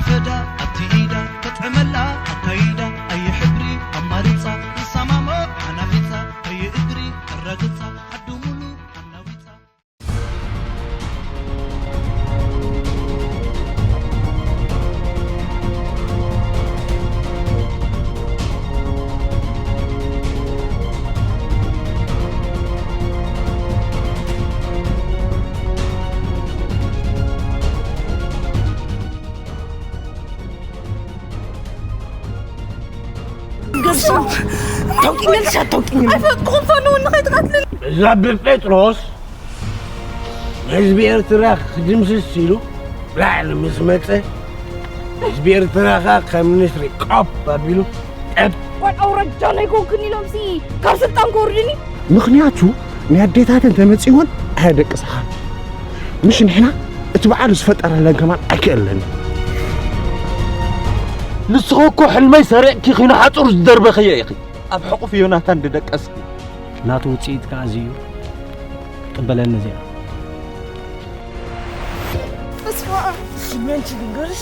ፈዳ ኣብቲ ኢዳ ተጥዕመላ ኣካይዳ ኣየ ሕብሪ ኣማሪጻ ንሰማሞ ኣናፊጻ ኣየ እግሪ ኣራግጻ ዓዱ ሙሉ ኣናዊጻ። ገሱ ታውቂኛለሽ ኣታውቂኝ? ኣይፈጥኩም ፈንውን ንኸይትቀትልን። እዛ ብጴጥሮስ ህዝቢ ኤርትራ ክድምስስ ኢሉ ላዕሊ ምስ መጸ ህዝቢ ኤርትራ ከኣ ከም ንስሪ ቆብ ኣቢሉ ጠብ። ቆልዓ ውረጃ ናይ ኮንክን ኢሎም ሲ ካብ ስልጣን ክወርድኒ። ምኽንያቱ ናይ ኣዴታተን ተመጺወን ኣየደቅስኻን። ምሽ ንሕና እቲ በዓሉ ዝፈጠረለን ከማን ኣይክእለንን። ንስኺ እኮ ሕልመይ ሰሪቕኪ ኺኖ ሓጹር ዝደርበኽዮ ኢኺ ኣብ ሕቑፍ ዮናታን ድደቀስኪ። ናቱ ውፅኢት ከዓ እዚ እዩ። ቅበለኒ እዚኣ። ተስፋ ሽመንች ልንገርሽ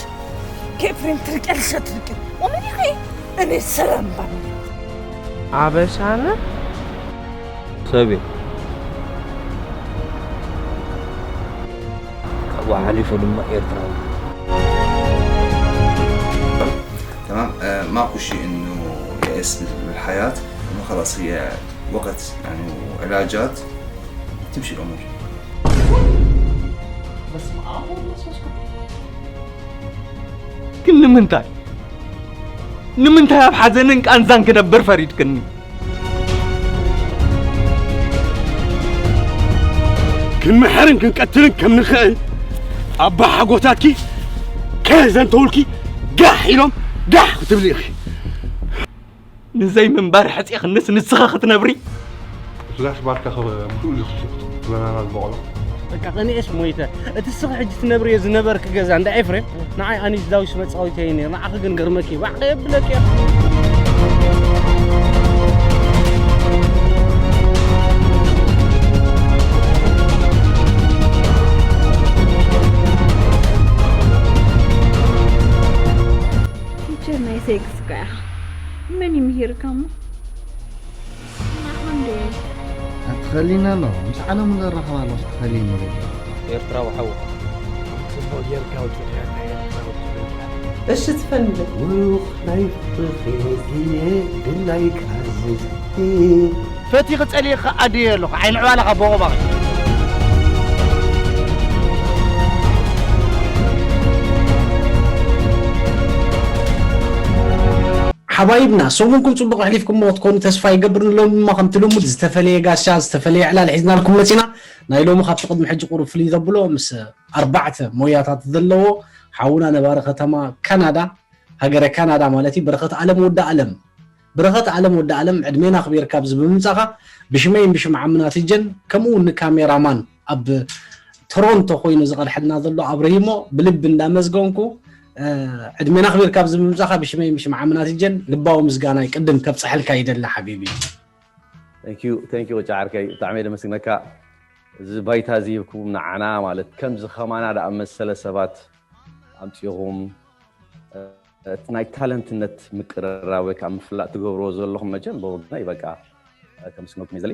ከኤፍሬም ትርቅያለሽ ኣትርቂ ወመን ኢኺ እኔ ሰላም ባኒ ኣበሻነ ሰብ እዩ ካብኡ ሓሊፉ ድማ ኤርትራዊ تمام آه، ماكو شيء انه يأس الحياة انه خلاص هي وقت يعني وعلاجات تمشي الامور ግን ንምንታይ ንምንታይ ኣብ ሓዘንን ቃንዛን ክነብር ፈሪድክኒ ክንምሕርን ክንቀትልን ከም ንኽእል ኣባ ሓጎታትኪ ከዘንተውልኪ ጋሕ ኢሎም ጋሕ ክትብሊ ኢኺ ንዘይ ምንባር ሕፂኽንስ ንስኻ ክትነብሪ ስጋሽ ባርካ ምሉእ ዝኽሽፍ ዝበናና ዝበቕሎ በቃ ቀኒኤስ ሞይተ እቲ ስኺ ሕጂ ትነብርዮ ዝነበርኪ ገዛ እንዳ ኤፍሬም ንዓይ ኣኒስ ዳዊስ መፃወቲ እየ ነይር ንዓኺ ግን ገርመኪ ባዕ ከየብለኪ እየ ቲቸር ናይ ሴክስ እኮ ኢኻ መን እዩ ምሂርካ እሞ ንዓኻ እንዶ ኣትኸሊና ኣሎ ምስ ዓለሙ ዘራኸባ ኣሎ ኣትኸሊኒ ኤርትራዊ ሓውኻ ጽቡቕ ጌርካ ኣውጽእካያ ናይ ኤርትራዊ ትብል እሺ ትፈንድ ብሩኽ ናይ ፍቕሪ ግዜ ድላይ ክኣዝዝ ፈቲኺ ጸሊእኺ ኣድየ ኣለኹ ዓይኒ ዕባላኻ ቦቕባቕ ሓባይብና ሰሙንኩም ጽቡቕ ኣሕሊፍኩሞ ክትኮኑ ተስፋ ይገብር ንሎም ድማ ከምቲ ልሙድ ዝተፈለየ ጋሻ ዝተፈለየ ዕላል ሒዝናልኩም መጺና ናይ ሎሚ ካብቲ ቅድሚ ሕጂ ቁሩብ ፍልይ ዘብሎ ምስ ኣርባዕተ ሞያታት ዘለዎ ሓውና ነባሪ ከተማ ካናዳ ሃገረ ካናዳ ማለት እዩ በረኸት ኣለም ወዲ ኣለም በረኸት ኣለም ወዲ ኣለም ዕድሜና ክቤርካ ኣብዚ ብምምጻኻ ብሽመይን ብሽም ዓምና ትጀን ከምኡ እውን ንካሜራማን ኣብ ቶሮንቶ ኮይኑ ዝቐድሐልና ዘሎ ኣብርሂሞ ብልቢ እንዳመዝገንኩ ዕድሜና ክቢርካ ኣብዚ ምምፃኻ ብሽመይ ብሽም ዓምናት ጀን ልባዊ ምስጋናይ ቅድም ከብፀሐልካ ይደሊ ሓቢቢ። Thank you thank you ወጫ ዓርከይ ብጣዕሚ ደመስግነካ እዚ ባይታ እዚ ሂብኩም ንዓና ማለት ከምዚ ከማና ደኣ መሰለ ሰባት ኣምፂኹም እቲ ናይ ታለንትነት ምቅርራብ ወይ ከዓ ምፍላጥ ትገብርዎ ዘለኹም መቸም ብወገነይ በቃ ከምስግነኩም ይዘሊ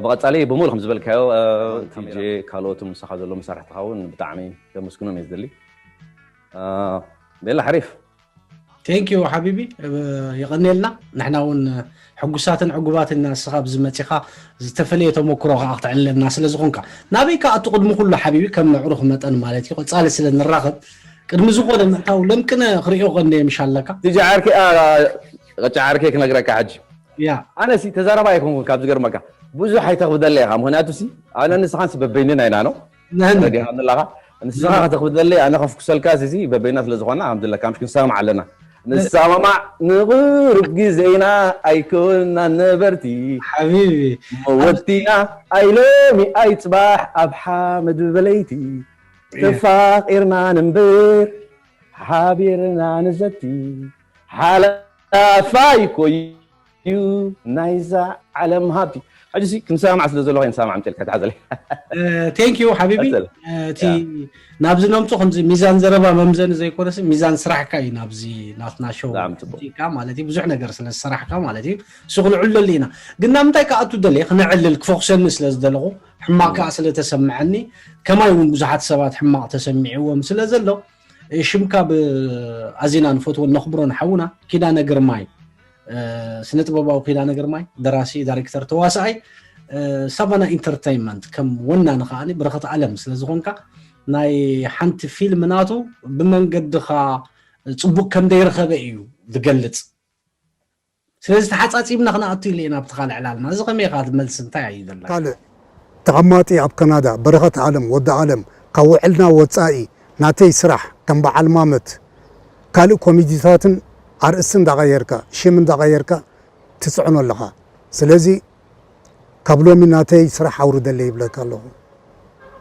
ብቐጻሊ ብምሉእ ከም ዝበልካዮ ቲጄ ካልኦት ምሳኻ ዘሎ መሳርሕትኻ እውን ብጣዕሚ ከመስግኖም እየ ዝደሊ ቤላ ሓሪፍ Thank you ሓቢቢ የቐንየልና ንሕና እውን ሕጉሳትን ዕጉባትን ኢና ንስኻ ኣብዚ መፂኻ ዝተፈለየ ተመክሮ ከዓ ክተዕልለና ስለ ዝኾንካ ናበይ ከዓ እቲ ቅድሚ ኩሉ ሓቢቢ ከም ምዕሩኽ መጠን ማለት እዩ ቀፃሊ ስለ ንራኸብ ቅድሚ ዝኾነ ምእታው ለምቅነ ክርእዮ ቀንደ ምሽ ኣለካ ትጂ ዓርኪ ቀጫ ዓርኪ ክነግረካ ሕጂ ያ ኣነ ሲ ተዛረባ ኣይኮንኩን ካብ ዝገርመካ ብዙሕ ኣይተኽብደለ ኢኻ ምክንያቱ ሲ ኣነ ንስኻን ሲ በበይንና ኢና ነው ንህና ተረዲኻ ኣለኻ ንስኻ ከተኽብደለ ኣነ ከፍኩሰልካ ሲ በበይና ስለ ዝኾና ከምድለካ ምሽ ክንሰማማዕ ኣለና ንሰማማዕ ንቕሩብ ግዜና ኣይኮንና ነበርቲ ሓቢቢ መወድቲና ኣይሎሚ ኣይፅባሕ ኣብ ሓመድ ብበለይቲ ተፋቂርና ንንብር ሓቢርና ንዘቲ ሓላፋይ ኮይ እዩ ናይዛ ዓለም ሃብቲ። ሕጂ ሲ ክንሰማማዕ ስለ ዘለኹ እየ ንሰማማዕ ምፅልካ ተሓዘለይ። ቴንክ ዩ ሓቢቢ። ቀፅል። እቲ ናብዚ ነምፁ ከምዚ ሚዛን ዘረባ መምዘኒ ዘይኮነስ ሚዛን ስራሕካ እዩ። ናብዚ ናትና ሾው ብጣዕሚ ፅቡቅ። ካ ማለት እዩ ብዙሕ ነገር ስለ ዝሰራሕካ ማለት እዩ። እሱ ክንዕለሉ ኢና። ግን ናብ ምንታይ ክኣቱ ደልየ ክነዕልል ክፎክሰኒ ስለ ዝደለኹ ሕማቅ ከዓ ስለ ተሰምዐኒ ከማይ እውን ብዙሓት ሰባት ሕማቅ ተሰሚዕዎም ስለ ዘሎ ሽምካ ብኣዚና ንፈትዎ ነኽብሮን ሓውና ኪዳነ ግርማይ ስነ ጥበባዊ ኪዳነ ግርማይ ደራሲ ዳይሬክተር ተዋሳኣይ ሳቫና ኢንተርተይንመንት ከም ወናኒ ከዓኒ ብረኸት ኣለም ስለ ዝኾንካ ናይ ሓንቲ ፊልም ናቱ ብመንገድኻ ፅቡቅ ከም ደይረኸበ እዩ ዝገልፅ። ስለዚ ተሓፃፂብና ክነኣቱ ኢለ ናብቲ ካልእ ዕላልና እዚ ከመይ ኢኻ መልሲ እንታይ እዩ ዘላ? ካልእ ተቐማጢ ኣብ ካናዳ በረኸት ዓለም ወዲ ዓለም ካብ ውዕልና ወፃኢ ናተይ ስራሕ ከም በዓል ማመት ካልእ ኮሚዲታትን ኣርእስቲ እንዳቐየርካ ሽም እንዳቐየርካ ትፅዕኖ ኣለኻ። ስለዚ ካብ ሎሚ ናተይ ስራሕ ኣውርደለይ ይብለካ ኣለኹ።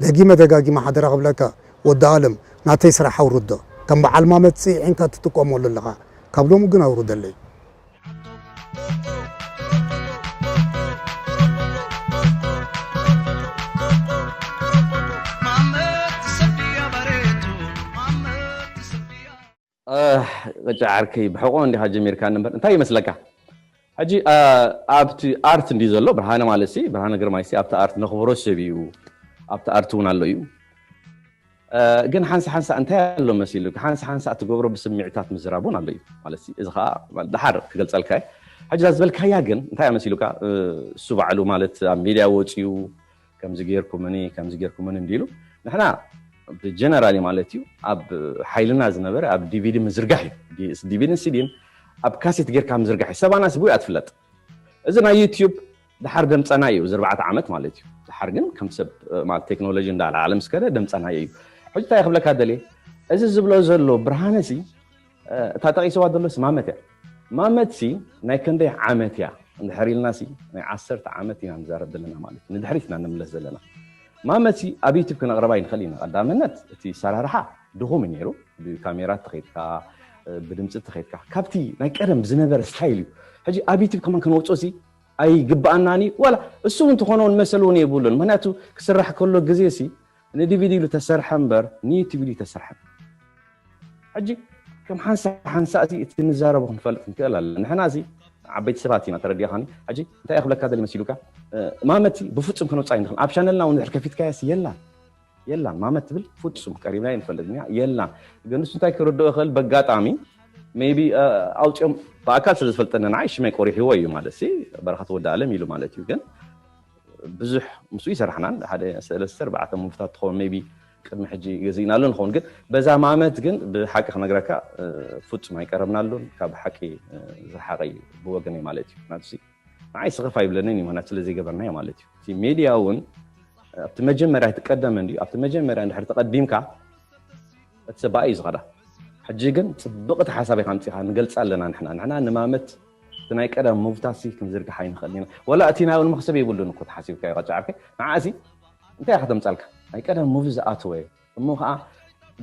ደጊመ ደጋጊመ ሓደራ ክብለካ ወዲ ዓለም ናተይ ስራሕ ኣውርዶ። ከም በዓል ማመት ፅዒንካ ትጥቀመሉ ኣለኻ። ካብ ሎሚ ግን ኣውርደለይ። ቅጫ ዓርከይ ብሕቆ እንዲኻ ጀሚርካ እምበር እንታይ ይመስለካ? ሕጂ ኣብቲ ኣርት እንዲ ዘሎ ብርሃነ ማለት ሲ ብርሃነ ግርማይ ሲ ኣብቲ ኣርት ነኽብሮ ሰብ እዩ። ኣብቲ ኣርት እውን ኣሎ እዩ። ግን ሓንሳ ሓንሳ እንታይ ኣሎ መሲሉ ሓንሳ ሓንሳ እትገብሮ ብስምዒታት ምዝራብ እውን ኣሎ እዩ ማለት እዚ ከዓ ድሓር ክገልፀልካ እየ። ሕጂ እዛ ዝበልካያ ግን እንታይ መሲሉካ? እሱ ባዕሉ ማለት ኣብ ሚድያ ወፂኡ ከምዚ ጌርኩምኒ ከምዚ ጌርኩምኒ እንዲሉ ንሕና ብጀነራሊ ማለት እዩ ኣብ ሓይልና ዝነበረ ኣብ ዲቪዲ ምዝርጋሕ እዩ። ዲቪዲን ሲዲን ኣብ ካሴት ጌርካ ምዝርጋሕ እዩ። ሰባና ስቡ እያ ትፍለጥ። እዚ ናይ ዩቲዩብ ድሓር ደምፀና እዩ እዚ ኣርባዕተ ዓመት ማለት እዩ። ድሓር ግን ከም ሰብ ማለት ቴክኖሎጂ እንዳለዓለ ምስ ከደ ደምፀና እዩ። ሕጂ እንታይ ክብለካ ደልየ እዚ ዝብሎ ዘሎ ብርሃነ ሲ እታ ጠቂስዋ ዘሎ ሲ ማመት እያ። ማመት ሲ ናይ ከንደይ ዓመት እያ እንድሕር ኢልና ሲ ናይ ዓሰርተ ዓመት ኢና ንዛረብ ዘለና ማለት እዩ። ንድሕሪት ኢና ንምለስ ዘለና። ማመት ሲ ኣብ ዩቲብ ክነቅረባ ይንኽእል ኢና። ቀዳምነት እቲ ሰራርሓ ድኹም እዩ ነይሩ። ብካሜራ ተኸይድካ ብድምፂ ተኸይድካ ካብቲ ናይ ቀደም ዝነበረ ስታይል እዩ። ሕጂ ኣብ ዩቲብ ከማን ከነውፅኦ ሲ ኣይግብኣናን እዩ። ዋላ እሱ እውን ትኾኖ እውን መሰል እውን የብሉን። ምክንያቱ ክስራሕ ከሎ ግዜ ሲ ንዲቪዲ ኢሉ ተሰርሐ እምበር ንዩቲብ ኢሉ ተሰርሐ። ሕጂ ከም ሓንሳ ሓንሳ እዚ እቲ ንዛረቦ ክንፈልጥ ንክእል ኣለና። ንሕና እዚ ዓበይቲ ሰባት ኢና ተረዲእኻኒ። ሕጂ እንታይ ክብለካ ደሊ መሲሉካ ማመቲ ብፍፁም ከነውፃእ ይንኽእል። ኣብ ቻነልና እውን ድሕር ከፊትካያስ የላን የላን ማመት ትብል ፍፁም ቀሪብና ይንፈልጥ እኛ የላን። ግን እሱ እንታይ ክርድኦ ይኽእል በጋጣሚ ሜቢ ኣውፅኦም ብኣካል ስለ ዝፈልጠኒ ንዓይ ሽመይ ቆሪሕዎ እዩ ማለት ሲ በረኸት ወዲ ኣለም ኢሉ ማለት እዩ። ግን ብዙሕ ምስኡ ይሰራሕናን ሓደ ሰለስተ ኣርባዕተ ሙቭታት ትኸውን ሜቢ ቅድሚ ሕጂ ገዚእናሉ ንኸውን ግን በዛ ማመት ግን ብሓቂ ክነግረካ ፍጹም ኣይቀረብናሉን ካብ ሓቂ ዝረሓቐ እዩ ብወገነይ ማለት እዩ ናቱ ንዓይ ስኽፍ ኣይብለንን እዩ ምክንያቱ ስለ ዘይገበርናዮ ማለት እዩ እቲ ሜድያ እውን ኣብቲ መጀመርያ ትቀደም እንድዩ ኣብቲ መጀመርያ እንድሕር ተቐዲምካ እቲ ሰብኣይ እዩ ዝኸዳ ሕጂ ግን ፅብቕቲ ሓሳብ ኢኻ ኣምፂኻ ንገልፃ ኣለና ንሕና ንሕና ንማመት እቲ ናይ ቀደም ሙቭታሲ ክንዝርግሓ ኣይንኽእል ኢና ወላ እቲ ናይ እውን መኽሰብ የብሉን እኮ ተሓሲብካ እዩ ቀጫ ዓርከይ ንዓ እዚ እንታይ ኢኻ ተምፃልካ ናይ ቀደም ሙቭ ዝኣተወ እሞ ከዓ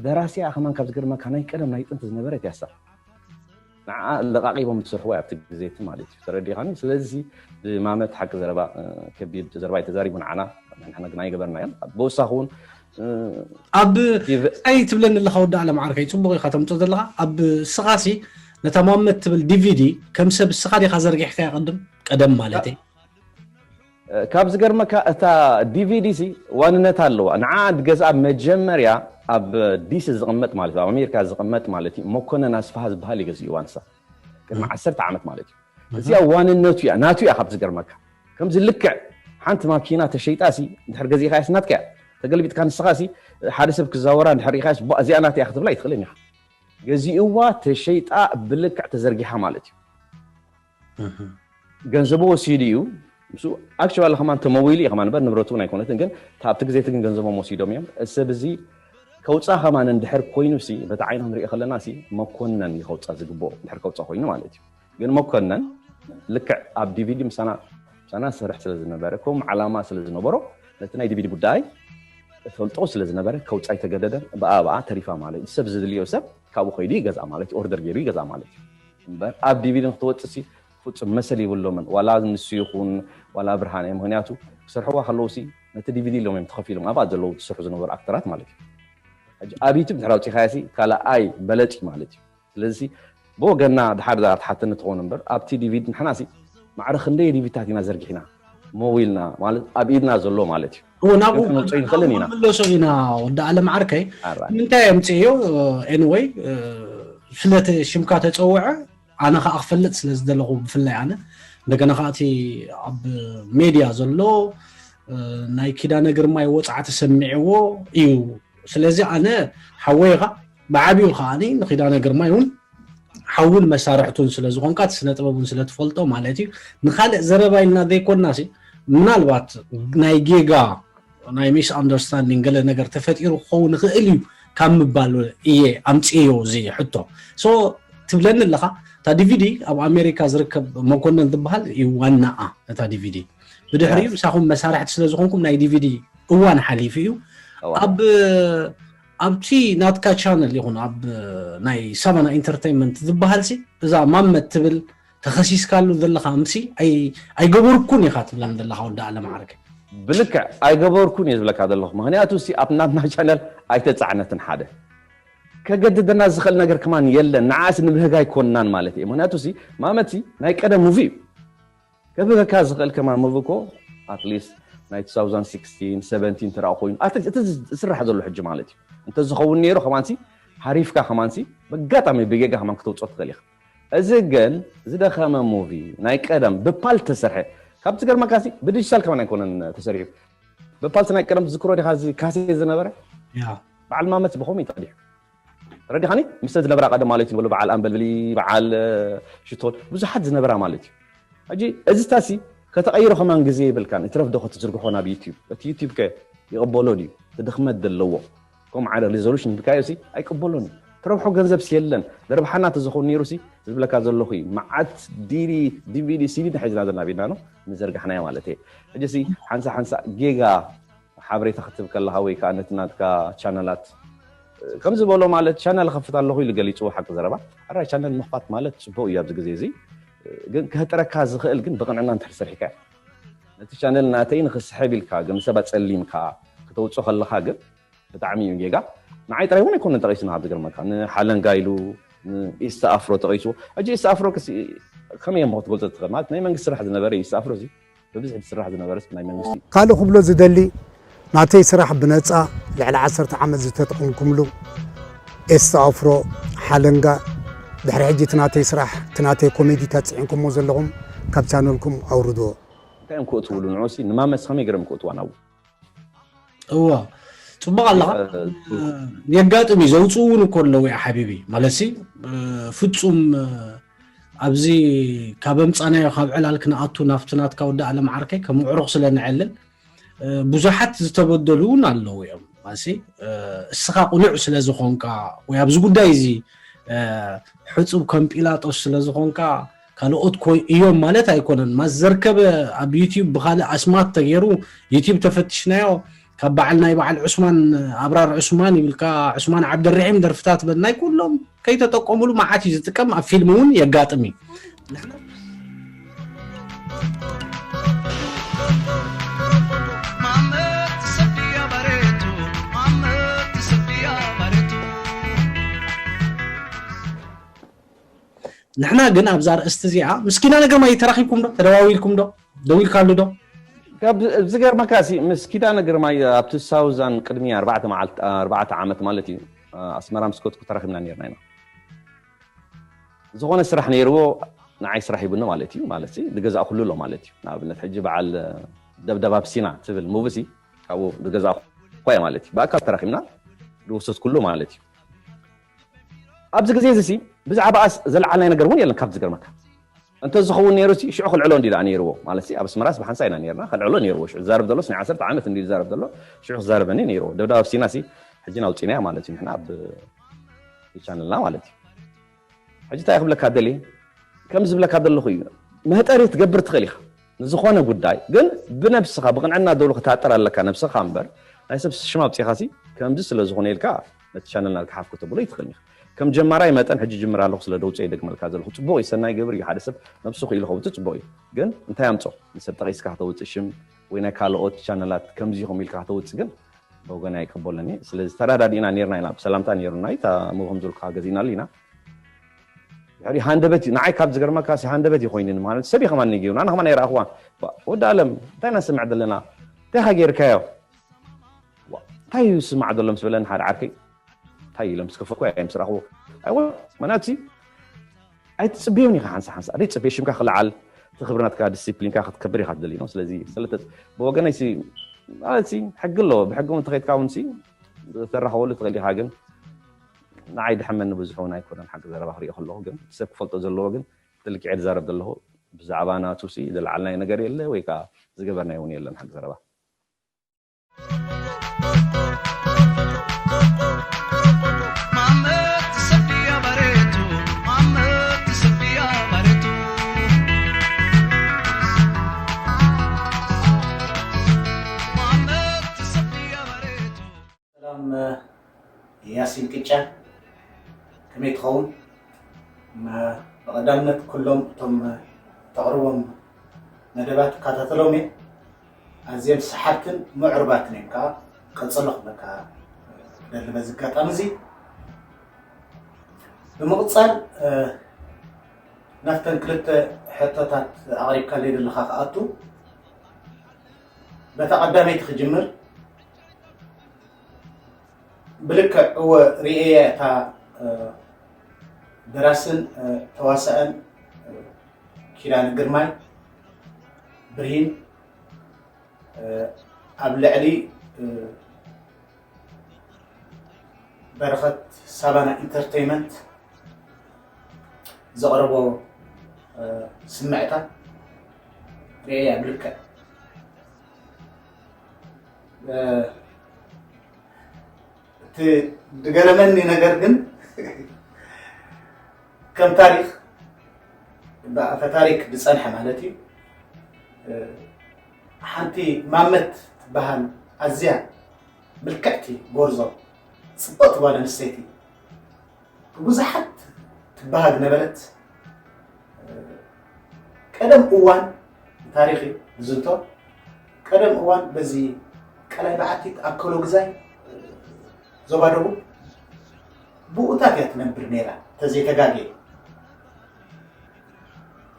ደራሲያ ከማን ካብ ዝገርመካ ናይ ቀደም ናይ ጥንቲ ዝነበረት ያሳ ንዓ ለቃቂቦም ዝሰርሕዋ ኣብቲ ግዜ እቲ ማለት እዩ ተረዲኻኒ ስለዚ ብማመት ሓቂ ዘረባ ከቢድ ዘረባ ተዛሪቡ ንዓና ንሕና ግን ኣይገበርናዮን ብወሳኺ እውን ኣብ እንታይ ትብለኒ ኣለካ ወዲ ኣለም ዓርከይ ፅቡቅ ኢካ ተምፅኦ ዘለካ ኣብ ስኻሲ ነታ ማመት ትብል ዲቪዲ ከም ሰብ ስኻ ዲካ ዘርጊሕካያ ቅድም ቀደም ማለት እዩ ካብ ዝገርመካ እታ ዲቪዲ ሲ ዋንነት ኣለዋ ንዓ ድገዝኣ መጀመርያ ኣብ ዲሲ ዝቕመጥ ማለት ኣብ ኣሜሪካ ዝቕመጥ ማለት እዩ መኮነን ኣስፍሃ ዝበሃል ይገዝእዋ ንሳ ቅድሚ ዓሰርተ ዓመት ማለት እዩ እዚኣ ዋንነቱ እያ ናቱ እያ ካብ ዝገርመካ ከምዚ ልክዕ ሓንቲ ማኪና ተሸይጣ ሲ እንድሕር ገዚእካ ያስ ናትካ እያ ተገልቢጥካ ንስኻ ሲ ሓደ ሰብ ክዛወራ እንድሕር ኢኻ ያስ እዚኣ ናት እያ ክትብላ ኣይትኽእልን ኢኻ ገዚእዋ ተሸይጣ ብልክዕ ተዘርጊሓ ማለት እዩ ገንዘቡ ወሲዱ እዩ ምስ ኣክቹዋሊ ከማን ተመዊሉ እዩ ከማን በር ንብረቱ እውን ኣይኮነትን ግን ኣብቲ ግዜ ግን ገንዘቦም ወሲዶም እዮም እዚ ሰብ እዚ ከውፃ ከማን እንድሕር ኮይኑ ሲ በቲ ዓይና ንሪኦ ከለና ሲ መኮነን እዩ ከውፃ ዝግብኦ እንድሕር ከውፃ ኮይኑ ማለት እዩ ግን መኮነን ልክዕ ኣብ ዲቪዲ ምሳና ምሳና ዝሰርሕ ስለ ዝነበረ ከምኡ ዓላማ ስለ ዝነበሮ ነቲ ናይ ዲቪዲ ጉዳይ ፈልጦ ስለ ዝነበረ ከውፃ ኣይተገደደን ብኣ ብኣ ተሪፋ ማለት እዩ ሰብ ዝድልዮ ሰብ ካብኡ ከይዱ ይገዝኣ ማለት እዩ ኦርደር ገይሩ ይገዝኣ ማለት እዩ እምበር ኣብ ዲቪዲ ንክትወፅእ ሲ ፍጹም መሰል ይብሎምን፣ ዋላ ንሱ ይኹን ዋላ ብርሃነ። ምኽንያቱ ክሰርሕዋ ከለውሲ ነቲ ዲቪዲ ኢሎም እዮም ተኸፊሎም ኣብኣ ዘለዉ ትሰርሑ ዝነበሩ ኣክተራት ማለት እዩ። ሕጂ ኣብ ዩቱብ ድሕር ኣውፂኻያሲ ካልኣይ በለጢ ማለት እዩ። ስለዚ ብወገና ድሓር ዛ ትሓተኒ ትኸውን እምበር ኣብቲ ዲቪዲ ንሕናሲ ማዕረ ክንደይ ዲቪታት ኢና ዘርጊሕና ሞዊልና ማለት ኣብ ኢድና ዘሎ ማለት እዩ። እዎ ናብኡ ግን ከነውፅኦ ይንኽእልን ኢና። መለሶ ኢና። ወዲ ኣለም ዓርከይ ኣራይ። ምንታይ ኣምፅእዮ? ኤንወይ ስለቲ ሽምካ ተፀውዐ ኣነ ከዓ ክፈልጥ ስለ ዝደለኹ ብፍላይ ኣነ እንደገና ከዓ እቲ ኣብ ሜድያ ዘሎ ናይ ኪዳነ ግርማይ ወፅዓ ተሰሚዕዎ እዩ። ስለዚ ኣነ ሓወይኻ ብዓብዩ ከዓ ንኪዳነ ግርማይ እውን ሓውን መሳርሕቱን ስለ ዝኾንካ እቲ ስነ ጥበብ እውን ስለ ትፈልጦ ማለት እዩ። ንካልእ ዘረባ ኢልና ዘይኮንና ሲ ምናልባት ናይ ጌጋ ናይ ሚስ ኣንደርስታንዲንግ ገለ ነገር ተፈጢሩ ክኸውን ይኽእል እዩ ካብ ምባል እየ ኣምፅዮ እዚ ሕቶ። ሶ ትብለኒ ኣለኻ እታ ዲቪዲ ኣብ ኣሜሪካ ዝርከብ መኮነን ዝበሃል እዩ ዋናኣ እታ ዲቪዲ። ብድሕሪኡ ምሳኹም መሳርሕቲ ስለ ዝኾንኩም ናይ ዲቪዲ እዋን ሓሊፉ እዩ። እዋን። ኣብ ኣብቲ ናትካ ቻነል ይኹን ኣብ ናይ ሳባና ኢንተርቴይንመንት ዝበሃል ሲ እዛ ማመት ትብል ተኸሲስካሉ ዘለኻ ምሲ ኣይ- ኣይገበርኩን ኢኻ ትብለን ዘለኻ ወዲ ኣለም ዓርከይ። ብልክዕ ኣይገበርኩን እየ ዝብለካ ዘለኹ። ምኽንያቱ ሲ ኣብ ናትና ቻነል ኣይተፃዕነትን ሓደ ከገድደና ዝኽእል ነገር ከማን የለን። ንዓስ ንብህግ ኣይኮንናን ማለት እየ። ምኽንያቱ ሲ ማመት ሲ ናይ ቀደም ሙቪ እዩ። ከብህገካ ዝኽእል ከማን ሙቪ እኮ ኣትሊስት ናይ two thousand sixteen seventeen ተራ ኮይኑ ኣትሊስት እቲ ዝስራሕ ዘሎ ሕጂ ማለት እዩ። እንተዝኸውን ነይሩ ከማንሲ ሓሪፍካ ከማንሲ በጋጣሚ ብጌጋ ከማን ክተውፅኦ ትኽእል ኢኻ። እዚ ግን ዝደኸመ ሙቪ ናይ ቀደም ብፓል ተሰርሐ ካብ ዝገርመካሲ ብዲጂታል ከማን ኣይኮነን ተሰሪሑ። ብፓልቲ ናይ ቀደም ትዝክሮ ዲኻ እዚ ካሴት ዝነበረ? ያ በዓል ማመት ብኸምኡ እዩ ተቐዲሑ። ተረዲኻኒ? ምስተ ዝነበራ ቀደም ማለት እዩ ንበሎ በዓል ኣምበልብሊ፣ በዓል ሽቶን ብዙሓት ዝነበራ ማለት እዩ። ሕጂ እዚ ታሲ ከተቐይሮ ከማን ግዜ የብልካን። እትረፍ ዶ ክትዝርግሖ ናብ ዩቲዩብ? እቲ ዩቲዩብ ከ ይቕበሎ ድዩ? እቲ ድኽመት ዘለዎ ከምኡ ዓይነት ሪዞሉሽን ሂብካዮ ሲ ኣይቅበሎን እዩ። ትረብሖ ገንዘብ ሲ የለን። ደርብሓና ተዝኸውን ነይሩ ሲ ዝብለካ ዘለኹ እዩ። መዓት ዲዲ ዲቪዲ ሲዲ ተሒዝና ዘለና ቤትና ነው ምዘርጋሕናዮ ማለት እየ። ሕጂ ሲ ሓንሳ ሓንሳ ጌጋ ሓበሬታ ክትብ ከለኻ ወይ ከዓ ነቲ ናትካ ቻነላት ከም ዝበሎ ማለት ቻነል ከፍት ኣለኹ ኢሉ ገሊፅዎ ሓቂ ዘረባ ኣራይ ቻነል ምኽፋት ማለት ፅቡቅ እዩ ኣብዚ ግዜ እዚ ግን ከህጥረካ ዝኽእል ግን ብቕንዕና እንተሰርሒካ ነቲ ቻነል ናተይ ንክስሕብ ኢልካ ገንዘብ ኣፀሊምካ ክተውፅኦ ከለኻ ግን ብጣዕሚ እዩ ጌጋ ንዓይ ጥራይ እውን ኣይኮነን ጠቂሱና ካብ ዝገርመካ ንሓለንጋ ኢሉ ኢስት ኣፍሮ ተቂስዎ ሕጂ ኢስት ኣፍሮ ከመይ እዮም ክትገልፆ ትኽእል ማለት ናይ መንግስቲ ስራሕ ዝነበረ ኢስት ኣፍሮ እዚ ብብዝሒ ዝስራሕ ዝነበረስ ናይ መንግስቲ እዩ። ካልእ ክብሎ ዝደሊ ናተይ ስራሕ ብነፃ ልዕሊ ዓሰርተ ዓመት ዝተጠቐምኩምሉ ኤስት ኣፍሮ ሓለንጋ ድሕሪ ሕጂ እቲ ናተይ ስራሕ እቲ ናተይ ኮሜዲታት ፅዒንኩሞ ዘለኹም ካብ ቻነልኩም ኣውርድዎ። እንታይ እዮም ክእትውሉ ንዑሲ ንማመስ ከመይ ገይሮም ክእትዋ ናብኡ? እዋ ፅቡቅ ኣለኻ የጋጥም እዩ ዘውፅኡ እውን እኮ ኣለዉ ያ ሓቢቢ ማለትሲ ፍፁም ኣብዚ ካብ ኣምፃናዮ ካብ ዕላል ክንኣቱ ናብቲ ናትካ ወዲ ኣለም ዓርከይ ከም ምዕሩኽ ስለ ንዕልል ብዙሓት ዝተበደሉ እውን ኣለዉ እዮም ማለትሲ እስኻ ቁኑዕ ስለ ዝኾንካ ወይ ኣብዚ ጉዳይ እዚ ሕፁብ ከም ጲላጦስ ስለ ዝኾንካ ካልኦት ኮይ እዮም ማለት ኣይኮነን ማስ ዘርከበ ኣብ ዩቲዩብ ብካልእ ኣስማት ተገይሩ ዩቲዩብ ተፈትሽናዮ ካብ በዓል ናይ በዓል ዑስማን ኣብራር ዑስማን ይብልካ ዑስማን ዓብደርሒም ደርፍታት በል ናይ ኩሎም ከይተጠቀሙሉ መዓት እዩ ዝጥቀም ኣብ ፊልም እውን የጋጥም እዩ ንሕና ግን ኣብዛ ርእስቲ እዚኣ ምስ ኪዳነ ግርማይ ተራኺብኩም ዶ ተደዋዊልኩም ዶ ደዊልካሉ ዶ ዝገርመካ ሲ ምስ ኪዳነ ግርማይ ኣብቲ ሳውዛን ቅድሚ ኣርባዕተ ዓመት ማለት እዩ ኣስመራ ምስ ከትኩ ተራኺብና ነርና ኢና ዝኾነ ስራሕ ነይርዎ ንዓይ ስራሕ ሂቡኒ ማለት እዩ ማለት ዝገዛእኩሉ ኣሎ ማለት እዩ ንኣብነት ሕጂ በዓል ደብደብ ኣብ ሲና ትብል ሙቪሲ ካብኡ ዝገዛእኳ ማለት እዩ ብኣካል ተራኺብና ዝወሰድኩሉ ማለት እዩ ኣብዚ ግዜ እዚ ብዛዕባኣስ ዘልዓልናይ ነገር እውን የለን ካብ ዝገርመካ እንተዝኸውን ነይሩ ሲ ሽዑ ክልዕሎ እንዲ ደኣ ነይርዎ ማለት ኣብ ኣስመራስ ብሓንሳ ኢና ነርና ክልዕሎ ነይርዎ ሽዑ ዝዛረብ ዘሎስ ናይ ዓሰርተ ዓመት እንዲ ዝዛረብ ዘሎ ሽዑ ክዛረበኒ ነይርዎ ደብዳብ ኣብ ሲና ሲ ሕጂ ናውፂናያ ማለት እዩ ንሕና ኣብ ቻነልና ማለት እዩ ሕጂ እንታይ ክብለካ ደሊ ከም ዝብለካ ዘለኹ እዩ መህጠሪ ትገብር ትኽእል ኢኻ ንዝኾነ ጉዳይ ግን ብነብስኻ ብቕንዕና ደብሉ ክታጠር ኣለካ ነብስኻ እምበር ናይ ሰብ ሽም ኣውፂኻ ሲ ከምዚ ስለ ዝኾነ ኢልካ ነቲ ቻነልና ክሓፍ ከተብሎ ይትኽእል ኢኻ ከም ጀማራይ መጠን ሕጂ ጅምር ኣለኹ ስለ ደውፅኦ ይደግመልካ ዘለኹ። ፅቡቕ እዩ፣ ሰናይ ግብር እዩ። ሓደ ሰብ ነብሱ ክኢሉ ከውፅእ ፅቡቕ እዩ። ግን እንታይ ኣምፅኦ? ንሰብ ጠቒስካ ከተውፅእ ሽም ወይ ናይ ካልኦት ቻነላት ከምዚ ኢኹም ኢልካ ከተውፅእ ግን ብወገን ኣይቀበሎን እየ። ስለዚ ተረዳዲእና ነርና ኢና፣ ብሰላምታ ነይሩና እዩ። እታ ምቦ ከም ዝበልኩኻ ገዚእናሉ ኢና። ድሕሪ ሃንደበት እዩ፣ ንዓይ ካብ ዝገርመካ ሲ ሃንደበት እዩ ኮይኑኒ። ማለት ሰብ እዩ ከማን ነጊሩ፣ ኣነ ከማን ኣይረኣኽዋን። ባ-፣ ወዲ ኣለም እንታይ ኢና ንስምዕ ዘለና? እንታይ ኢኻ ገይርካዮ? ዋ፣ እንታይ እዩ ዝስማዕ ዘሎ ምስ በለኒ ሓደ ዓርከይ፣ እንታይ ኢለ ምስ ከፈትኩ እየ ምስ ረኣኽዎ። ኣይወ-፣ ማናት ሲ ኣይትጽበዮን ኢኻ ሓንሳ ሓንሳ። ኣደይ ጽበዮ ሽምካ ክልዓል፣ እቲ ክብሪ ናትካ ዲሲፕሊንካ ክትከብር ኢኻ ትደሊ ነው። ስለዚ ስለተ-፣ ብወገነይ ሲ፣ ማለት ሲ፣ ሕጊ ኣለዎ። ብሕጊ እውን እንተኸይድካ እውን ሲ፣ ተራኽበሉ ትኽእል ኢኻ። ግን ንዓይ ድሕመኒ ብዙሕ እውን ኣይኮነን። ሓቂ ዘረባ ክሪኦ ከለኹ ግን ሰብ ክፈልጦ ዘለዎ ግን እቲ ልክዕ እየ ዝዛረብ ዘለኹ። ብዛዕባ ናቱ ሲ ዝለዓልናዮ ነገር የለ ወይ ከዓ ዝገበርናዮ እውን የለን። ሓቂ ዘረባ። ሰላም ያሲን ቅጫ፣ ከመይ ትኸውን? መ-፣ ብቐዳምነት ኩሎም እቶም ተቕርቦም መደባት እከታተሎም እየ። ኣዝዮም ሰሓብትን ምዕሩጋትን እዮም። ከዓ ቀጽሎ ክብለካ ክደሊ በዚ ኣጋጣሚ እዚ። ብምቕጻል፣ እ፣ ናብተን ክልተ ሕቶታት ኣቕሪብካለይ ዘለኻ ክኣቱ፣ በታ ቀዳመይቲ ክጅምር። ብልክዕ እወ ርእየያ እታ፣ እ፣ ደራስን፣ እ፣ ተዋሳእን፣ እ፣ ኪዳነ ግርማይ ብርሂን፣ እ፣ ኣብ ልዕሊ፣ እ፣ በረኸት ሳባና ኢንተርቴይመንት ዘቕረቦ፣ እ፣ ስምዕታ ርእየያ ብልክዕ። እ፣ እቲ ዝገረመኒ ነገር ግን ከም ታሪኽ፣ ብኣፈ ታሪክ ዝጸንሐ ማለት እዩ። እ፣ ሓንቲ ማመት ትበሃል ኣዝያ ምልክዕቲ ጎርዞ፣ ጽብቕቲ ጓል ኣንስተይቲ፣ ብብዙሓት ትበሃግ ነበረት። ቀደም እዋን፣ ታሪኽ እዩ ዝዝንቶ፣ ቀደም እዋን በዚ ቀላይ በዓቲት ኣከሎ ግዛይ፣ ዞባ ደቡብ፣ ብኡታት እያ ትነብር ነይራ፣ ተዘይተጋግየ።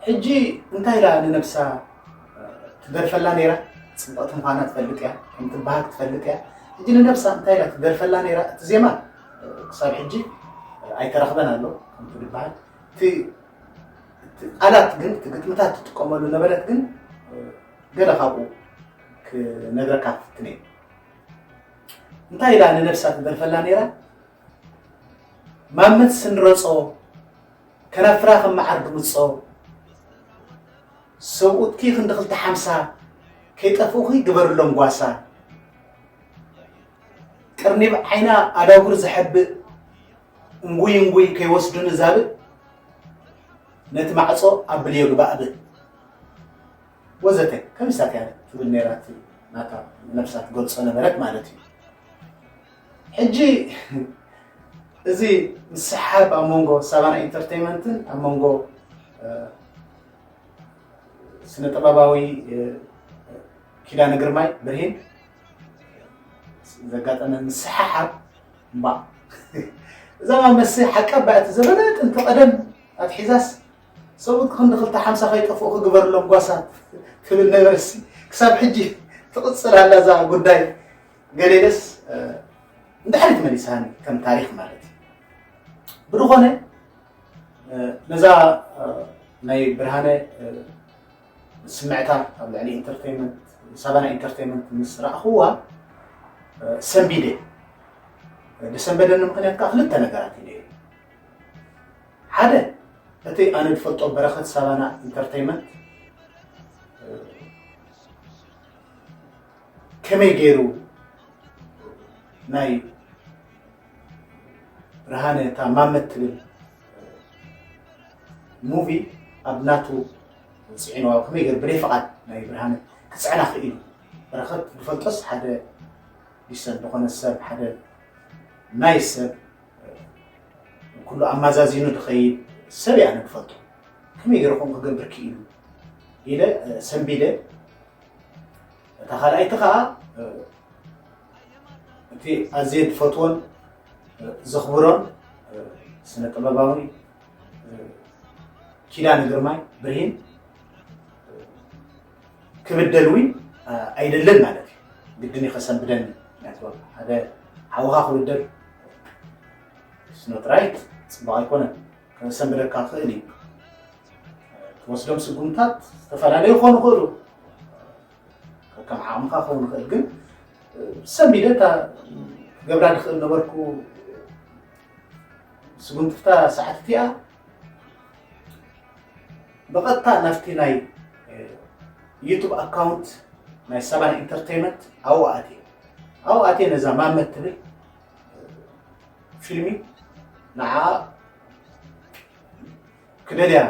ሕጂ እንታይ ኢላ ንነብሳ ትደርፈላ ነይራ? ጽብቕቲ ምዃና ትፈልጥ እያ፣ ከም ትበሃግ ትፈልጥ እያ። ሕጂ ንነብሳ እንታይ ኢላ ትደርፈላ ነይራ? እቲ ዜማ ክሳብ ሕጂ ኣይተረኽበን ኣሎ፣ ከምቲ ዝበሃል። እቲ፣ እቲ ቃላት ግን፣ እቲ ግጥምታት ትጥቀመሉ ነበረት ግን፣ ገለ ካብኡ ክነግረካ ክፍትን እየ። እንታይ ኢላ ንነብሳ ትደርፈላ ነይራ? ማመት ስንረጾ፣ ከናፍራ ከም መዓር ግምጾ፣ ሰብኡትኪ ክንዲ ክልተ ሓምሳ፣ ከይጠፍኡኺ ግበርሎም ጓሳ። ቅርኒብ ዓይና ኣዳጉር ዘሐብእ፣ እንጉይ እንጉይ ከይወስዱኒ ዛብእ፣ ነቲ ማዕጾ ኣብልዮ ግባእ ብል። ወዘተ ከሚሳት እያ ትብል ነይራ፣ እቲ ናታ ነብሳ ትገልጾ ነበረት ማለት እዩ። ሕጂ እዚ ምስሕሓብ ኣብ መንጎ ሳባና ኢንተርቴይመንትን ኣብ መንጎ፣ እ፣ ስነ ጥበባዊ፣ እ፣ ኪዳነ ግርማይ ብርሂን ዘጋጠመ ምስሕሓብ እምባ። እዛ ማመሲ ሓቃ እባ እቲ ዘበነ ጥንቲ ቀደም ኣትሒዛስ ሰብኡት ክንዲ ክልተ ሓምሳ ከይጠፍኡ ክግበርሎም ጓሳት ትብል ነበርሲ ክሳብ ሕጂ ትቕጽል ኣላ እዛ ጉዳይ። ገሌለስ፣ እ፣ ንድሕሪት መሊሳኒ ከም ታሪኽ ማለት እዩ። ብዝኾነ፣ እ፣ ነዛ፣ እ፣ ናይ ብርሃነ፣ እ፣ ስምዕታ ኣብ ልዕሊ ኢንተርቴይመንት፣ ሳባና ኢንተርቴይመንት ምስ ረኣኽዋ፣ እ፣ ሰንቢደ። እ፣ ዝሰንበደኒ ምኽንያት ከዓ ክልተ ነገራት ኢለ እየ። ሓደ፣ እቲ ኣነ ዝፈልጦ በረኸት ሳባና ኢንተርቴይመንት፣ እ፣ ከመይ ገይሩ ናይ ብርሃነ እታ ማመት ትብል ሙቪ ኣብ ናቱ ጽዒኑ፣ ኣብ ከመይ ገይሩ ብለይ ፍቓድ ናይ ብርሃነ ክጽዕና ክኢሉ። በረኸት ዝፈልጦስ ሓደ ዲሰንት ዝኾነ ሰብ፣ ሓደ ናይ ሰብ፣ እ፣ ኩሉ ኣማዛዚኑ ዝኸይድ ሰብ እያ ንፈልጦ። ከመይ ገይረ ከምኡ ክገብር ክኢሉ ኢለ ሰንቢደ። እታ ካልኣይቲ ከዓ እቲ ኣዝየ ዝፈትዎን ዘኽብሮን ስነ ጥበባዊ ኪዳነ ግርማይ ብርሂን ክብደል እውን ኣይደለን ማለት እዩ። ግድን እዩ ከሰንብደኒ። ምክንያቱ ሓደ ሓውኻ ክብደል ስኖት ራይት፣ ፅቡቕ ኣይኮነን። ከሰንብደካ ክእል እዩ። ትወስዶም ስጉምታት ዝተፈላለዩ ክኾኑ ይኽእሉ። ከም ዓቕምኻ ክኸውን ይኽእል፣ ግን ሰንቢደ እታ ክገብራ ዝኽእል ነበርኩ። ስጉምቲ እታ ሰዓት እቲኣ ብቐጥታ ናብቲ ናይ ዩቱብ ኣካውንት ናይ ሳባና ኢንተርቴይመንት ኣብኡ ኣትየ። ኣብኡ ኣትየ ነዛ ማመት ትብል ፊልሚ ንዓ ክደልያ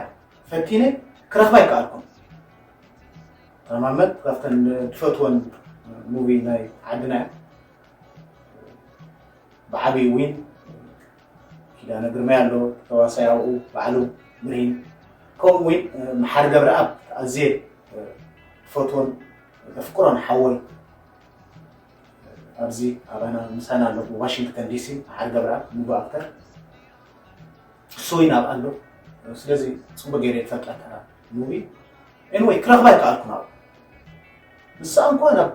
ፈቲነ ክረኽባ ኣይከኣልኩን። እታ ማመት ካብተን ዝፈትወን ሙቪ ናይ ዓድና እያ። ብዓብዪ ዊን ኪዳነ ግርማይ ኣሎ ተዋሳይ ኣብኡ ባዕሉ ብርሂን፣ ከምኡ ዊን መሓሪ ገብረኣብ ኣዝየ ዝፈትዎን ዘፍቅሮን ሓወይ ኣብዚ ኣባና ምሳና ኣሎ ዋሽንግተን ዲሲ መሓሪ ገብረኣብ ሙቪ ኣክተር እሱ ዊን ኣብ ኣሎ። ስለዚ ፅቡቅ ገይረ ይፈልጣ እታ ሙቪ። ኤኒወይ ክረኽባ ኣይከኣልኩን። ኣብ ንሳ እንኳ ናብ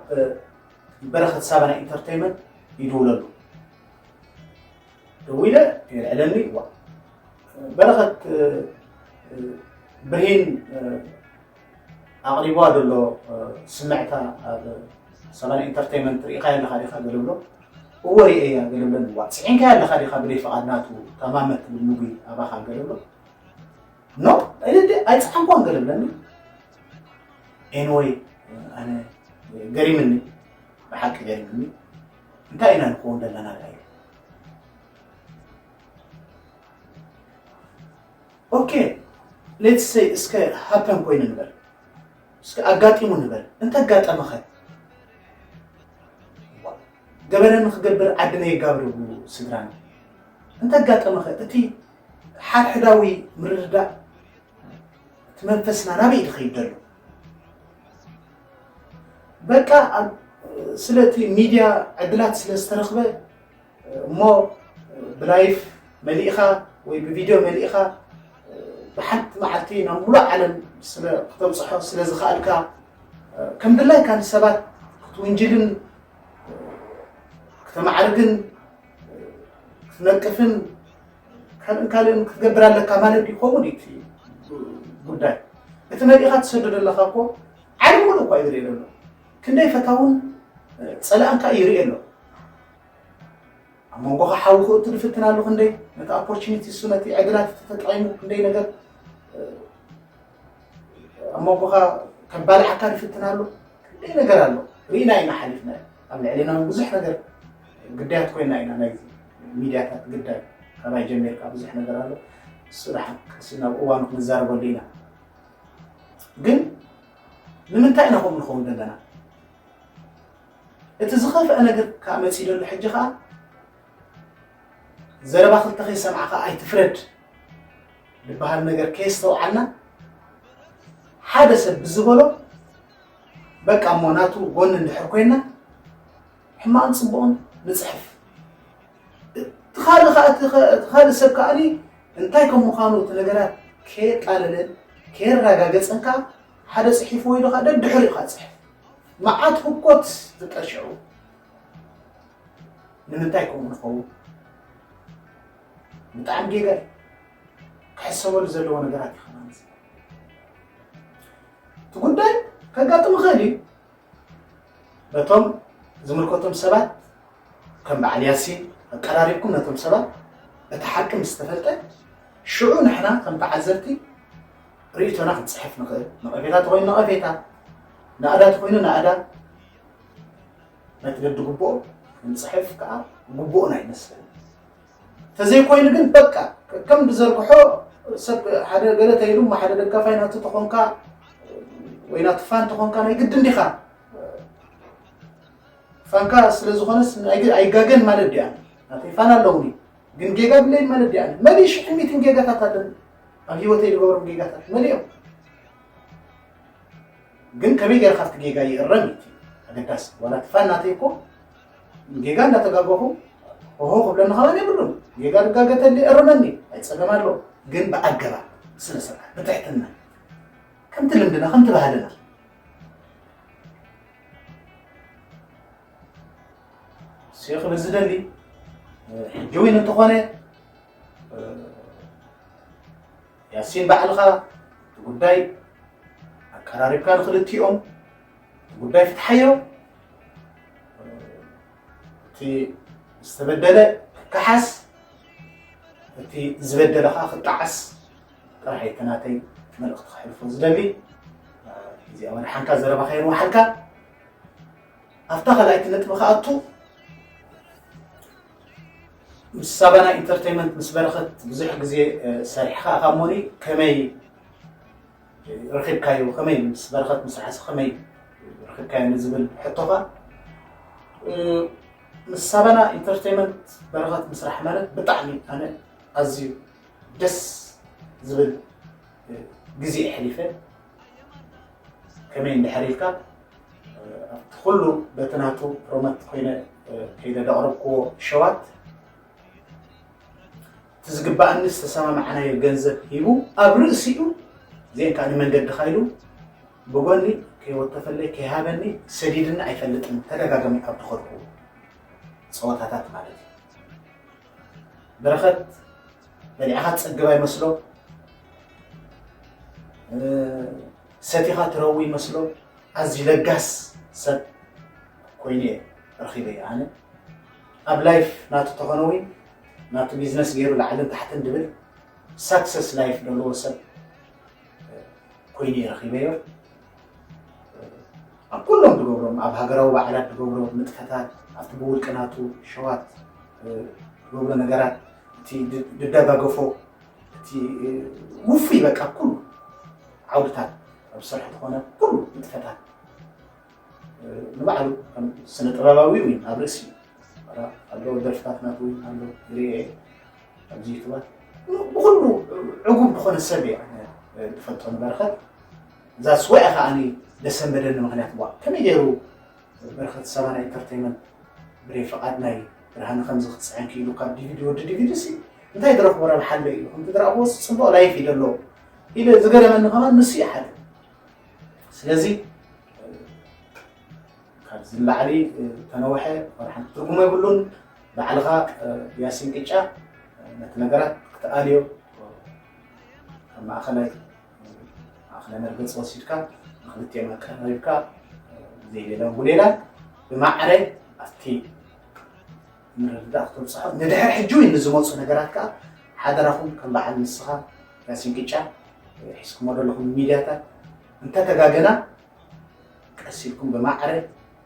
በረኸት ሳባና ኢንተርቴይመንት ይድውለሉ። ደዊለ የልዕለኒ። ዋ በረኸት ብርሂን ኣቕሪብዋ ዘሎ ስምዕታ ኣብ ሳባና ኢንተርቴይመንት ርኢኻያ ኣለኻ ዲኻ ገለ ብሎ። እወ ርኤያ ገለ ብለኒ። ዋ ፅዒንካያ ኣለኻ ዲኻ ብደይ ፍቓድ ናቱ ተማመት ትብል ምግቢ ኣባኻ ገለ ብሎ። ኖ ኣይደደ ኣይፀዓንኳን ገለ ብለኒ። ኤንወይ ኣነ ገሪምኒ፣ ብሓቂ ገሪምኒ። እንታይ ኢና ንኸውን ዘለና ዳይ? ኦኬ ሌትስ ሰይ እስከ ሃፐን ኮይኑ ንበል፣ እስከ ኣጋጢሙ ንበል። እንተጋጠመኸ ገበነ ንክገብር ዓድነ የጋብር ይብሉ ስድራና። እንተጋጠመኸ እቲ ሓድሕዳዊ ምርድዳእ እቲ መንፈስና ናበይ ዝኸይድ ዘሎ? በቃ ኣብ- ስለቲ ሚድያ ዕድላት ስለ ዝተረኽበ እሞ ብላይፍ መሊእኻ ወይ ብቪድዮ መሊእኻ ብሓንቲ መዓልቲ ናብ ሙሉእ ዓለም ስለ ክተብፅሖ ስለ ዝኸኣልካ ከም ድላይካ ንሰባት ክትውንጅልን ክተማዕርግን ክትነቅፍን ካልእን ካልእን ክትገብር ኣለካ ማለት ድዩ? ከምኡ ድዩ እቲ ጉዳይ? እቲ መሊእኻ ትሰዶ ዘለኻ እኮ ዓለም ሙሉእ እኳ እዩ ዝርኢ ዘሎ። ክንደይ ፈታውን ፀላእን ከዓ ይርኢ ኣሎ። ኣብ መንጎኻ ሓዊ ክእቱ ዝፍትን ኣሎ ክንደይ ነቲ ኦፖርቹኒቲ እሱ ነቲ ዕድላት እቲ ተጠቒሙ ክንደይ ነገር ኣብ መንጎኻ ከባልዓካ ዝፍትን ኣሎ። ክንደይ ነገር ኣሎ ርኢና ኢና ሓሊፍና። ኣብ ልዕሊና እውን ብዙሕ ነገር ግዳያት ኮይና ኢና ናይ ሚድያታት ግዳይ ካባይ ጀሚርካ ብዙሕ ነገር ኣሎ። እሱ ደሓን ቀስ ኢልና ኣብ እዋኑ ክንዛረበሉ ኢና። ግን ንምንታይ ኢና ከምኡ ንኸውን ዘለና? እቲ ዝኸፍአ ነገር ከዓ መፂኡ ዘሎ ሕጂ ከዓ ዘረባ ክልተ ከይሰማዕካ ኣይትፍረድ ዝበሃል ነገር ከየስተውዓልና ሓደ ሰብ ብዝበሎ በቃ እሞ ናቱ ጎኒ እንድሕር ኮይና ሕማቕን ፅቡቕን ንፅሕፍ። እቲ ካልእ ከዓ እቲ ከ- እቲ ካልእ ሰብ ከዓኒ እንታይ ከም ምዃኑ እቲ ነገራት ከየጣለለን ከየረጋገፀን ከዓ ሓደ ፅሒፍዎ ኢሉ ከዓ ደድሕሪኡ ከዓ ፅሕፍ። መዓት ህኮት ዝጠሽዑ ንምንታይ ከምኡ ንኸውን? ብጣዕሚ ጌጋ እዩ። ክሕሰበሉ ዘለዎ ነገራት እዩ። ከማን እቲ ጉዳይ ከጋጥም ይኽእል እዩ። በቶም ዝምልከቶም ሰባት ከም በዓል ያሲን ኣቀራሪብኩም ነቶም ሰባት እቲ ሓቂ ምስ ተፈልጠ ሽዑ ንሕና ከም ተዓዘብቲ ርእይቶና ክንፅሕፍ ንኽእል። ነቐፌታ ተኾይኑ ነቐፌታ፣ ናእዳ ተኾይኑ ናእዳ ነቲ ደዲ ግቡኦ ክንፅሕፍ ከዓ ግቡእና ይመስለኒ። ተዘይኮይኑ ግን በቃ ከም ዝዘርግሖ ሰብ ሓደ ገለ ተይሉ እሞ ሓደ ደጋፋይ ናቱ ተኾንካ ወይ ናቱ ፋን ተኾንካ ናይ ግድን ዲኻ ፋንካ ስለ ዝኾነስ ኣይግ- ኣይጋገን ማለት ድያ ናተይ ፋን ኣለውኒ ግን ጌጋ ብለይ ማለት ዲኣ መሊእ ሽሕን ሚእትን ጌጋታት ኣለኒ። ኣብ ህይወተይ ዝገብሮም ጌጋታት መሊኦም። ግን ከመይ ገይርካ ኣብቲ ጌጋ ይእረም እዩ እቲ ኣገዳሲ። ዋላ እቲ ፋን ናተይ እኮ ጌጋ እንዳተጋገኹ ሆሆ ክብለኒ ከማን የብሉን። ጌጋ ዝጋገ ተልዩ እርመኒ፣ ኣይጸገም ኣሎ። ግን ብኣገባብ፣ ብስነ ስርዓት፣ ብትሕትና፣ ከምቲ ልምድና፣ ከምቲ ባህልና። እሱ ክብል ዝደሊ፣ ሕጂ እውን እንተኾነ፣ ያሲን ባዕልኻ እቲ ጉዳይ ኣቀራሪብካ ንክልቲኦም እቲ ጉዳይ ፍትሓዮ። እቲ ዝተበደለ ክከሓስ፣ እቲ ዝበደለ ከዓ ክጠዓስ ጥራሕ እቲ ናተይ መልእኽቲ ክሕልፎ ዝደሊ። እዚኣ ወደ ሓንካ ዘረባ ከየንዋሓልካ ኣብታ ካልኣይቲ ነጥቢ ክኣቱ። ምስ ሳባና ኢንተርቴይመንት ምስ በረኸት ብዙሕ ግዜ ሰሪሕካ ኢኻ እሞኒ ከመይ ረኺብካዮ? ከመይ ምስ በረኸት ምስራሕስ ከመይ ረኺብካዮ ንዝብል ሕቶኻ፣ ምስ ሳባና ኢንተርቴይመንት በረኸት ምስራሕ ማለት ብጣዕሚ ኣነ ኣዝዩ ደስ ዝብል ግዜ ኣሕሊፈ። ከመይ እንድሕር ኢልካ ኣብቲ ኩሉ በቲ ናቱ ፕሮሞት ኮይነ ከይደ ዘቕረብክዎ ሸዋት እቲ ዝግባኣኒ ዝተሰማማዕናዮ ገንዘብ ሂቡ ኣብ ርእሲኡ እዚአን ከዓ ንመንገድኻ ኢሉ ብጎኒ ከይወተፈለይ ከይሃበኒ ሰዲድኒ ኣይፈልጥን። ተደጋጋሚ ኣብ ተኸድኩ ፀወታታት ማለት እዩ። በረኸት በሊዕኻ ትፀግብ ኣይመስሎ፣ ሰቲኻ ትረዊ ይመስሎ። ኣዝዩ ለጋስ ሰብ ኮይኑ እየ ረኺበዮ ኣነ። ኣብ ላይፍ ናቱ ተኾነ እውን ናቱ ቢዝነስ ገይሩ ላዕልን ታሕትን ድብል ሳክሰስ ላይፍ ዘለዎ ሰብ ኮይኑ እየ ረኺበዮ። ኣብ ኩሎም ዝገብሮም ኣብ ሃገራዊ በዓላት ዝገብሮ ንጥፈታት ኣብቲ ብውልቂ ናቱ ሸዋት ዝገብሮ ነገራት እቲ ዝደጋገፎ እቲ ውፉይ በቃ ኩሉ ዓውድታት ኣብ ዝሰርሖ ዝኾነ ኩሉ ንጥፈታት ንባዕሉ ከም ስነ ጥበባዊ እውን ኣብ ርእሲ ኣሎ ደርፍታት ናቱ እውን ኣሎ ዝሪኦ ኣብዚ ዩቱባት ብኩሉ ዕጉብ ዝኾነ ሰብ እየ ዝፈልጦ ንበረኸት እዛ ስወያ ከዓኒ ደሰንበደኒ ምክንያት ዋ ከመይ ገይሩ በረኸት ሰባና ኢንተርቴይመንት ብደይ ፍቓድ ናይ ብርሃነ ከምዚ ክትፅዕን ክኢሉ ካብ ዲቪዲ ወዲ ዲቪዲ ሲ እንታይ ዝረኽቦ ረብሓ ኣሎ ኢሉ ከምቲ ዝረኣኽዎ ጽቡቕ ላይፍ እዩ ዘሎ ኢለ ዝገረመኒ ከማን ንሱ እዩ ሓደ ስለዚ ካብዚ ንላዕሊ ተነውሐ ወላ ሓንቲ ትርጉም የብሉን ባዕልኻ ያሲን ቅጫ ነቲ ነገራት ክትኣልዮ ካብ ማእኸላይ ማእኸላይ መርገፂ ወሲድካ ንክልቲኦም ኣቀራሪብካ ዘይሌላን ጉሌላን ብማዕረ ኣብቲ ምርድዳእ ክተብፅሖ ንድሕር ሕጂ እውን ንዝመፁ ነገራት ከዓ ሓደራኹም ከም በዓል ንስኻ ያሲን ቅጫ ሒዝኩሞ ዘለኹም ሚድያታት እንተተጋገና ቀስ ኢልኩም ብማዕረ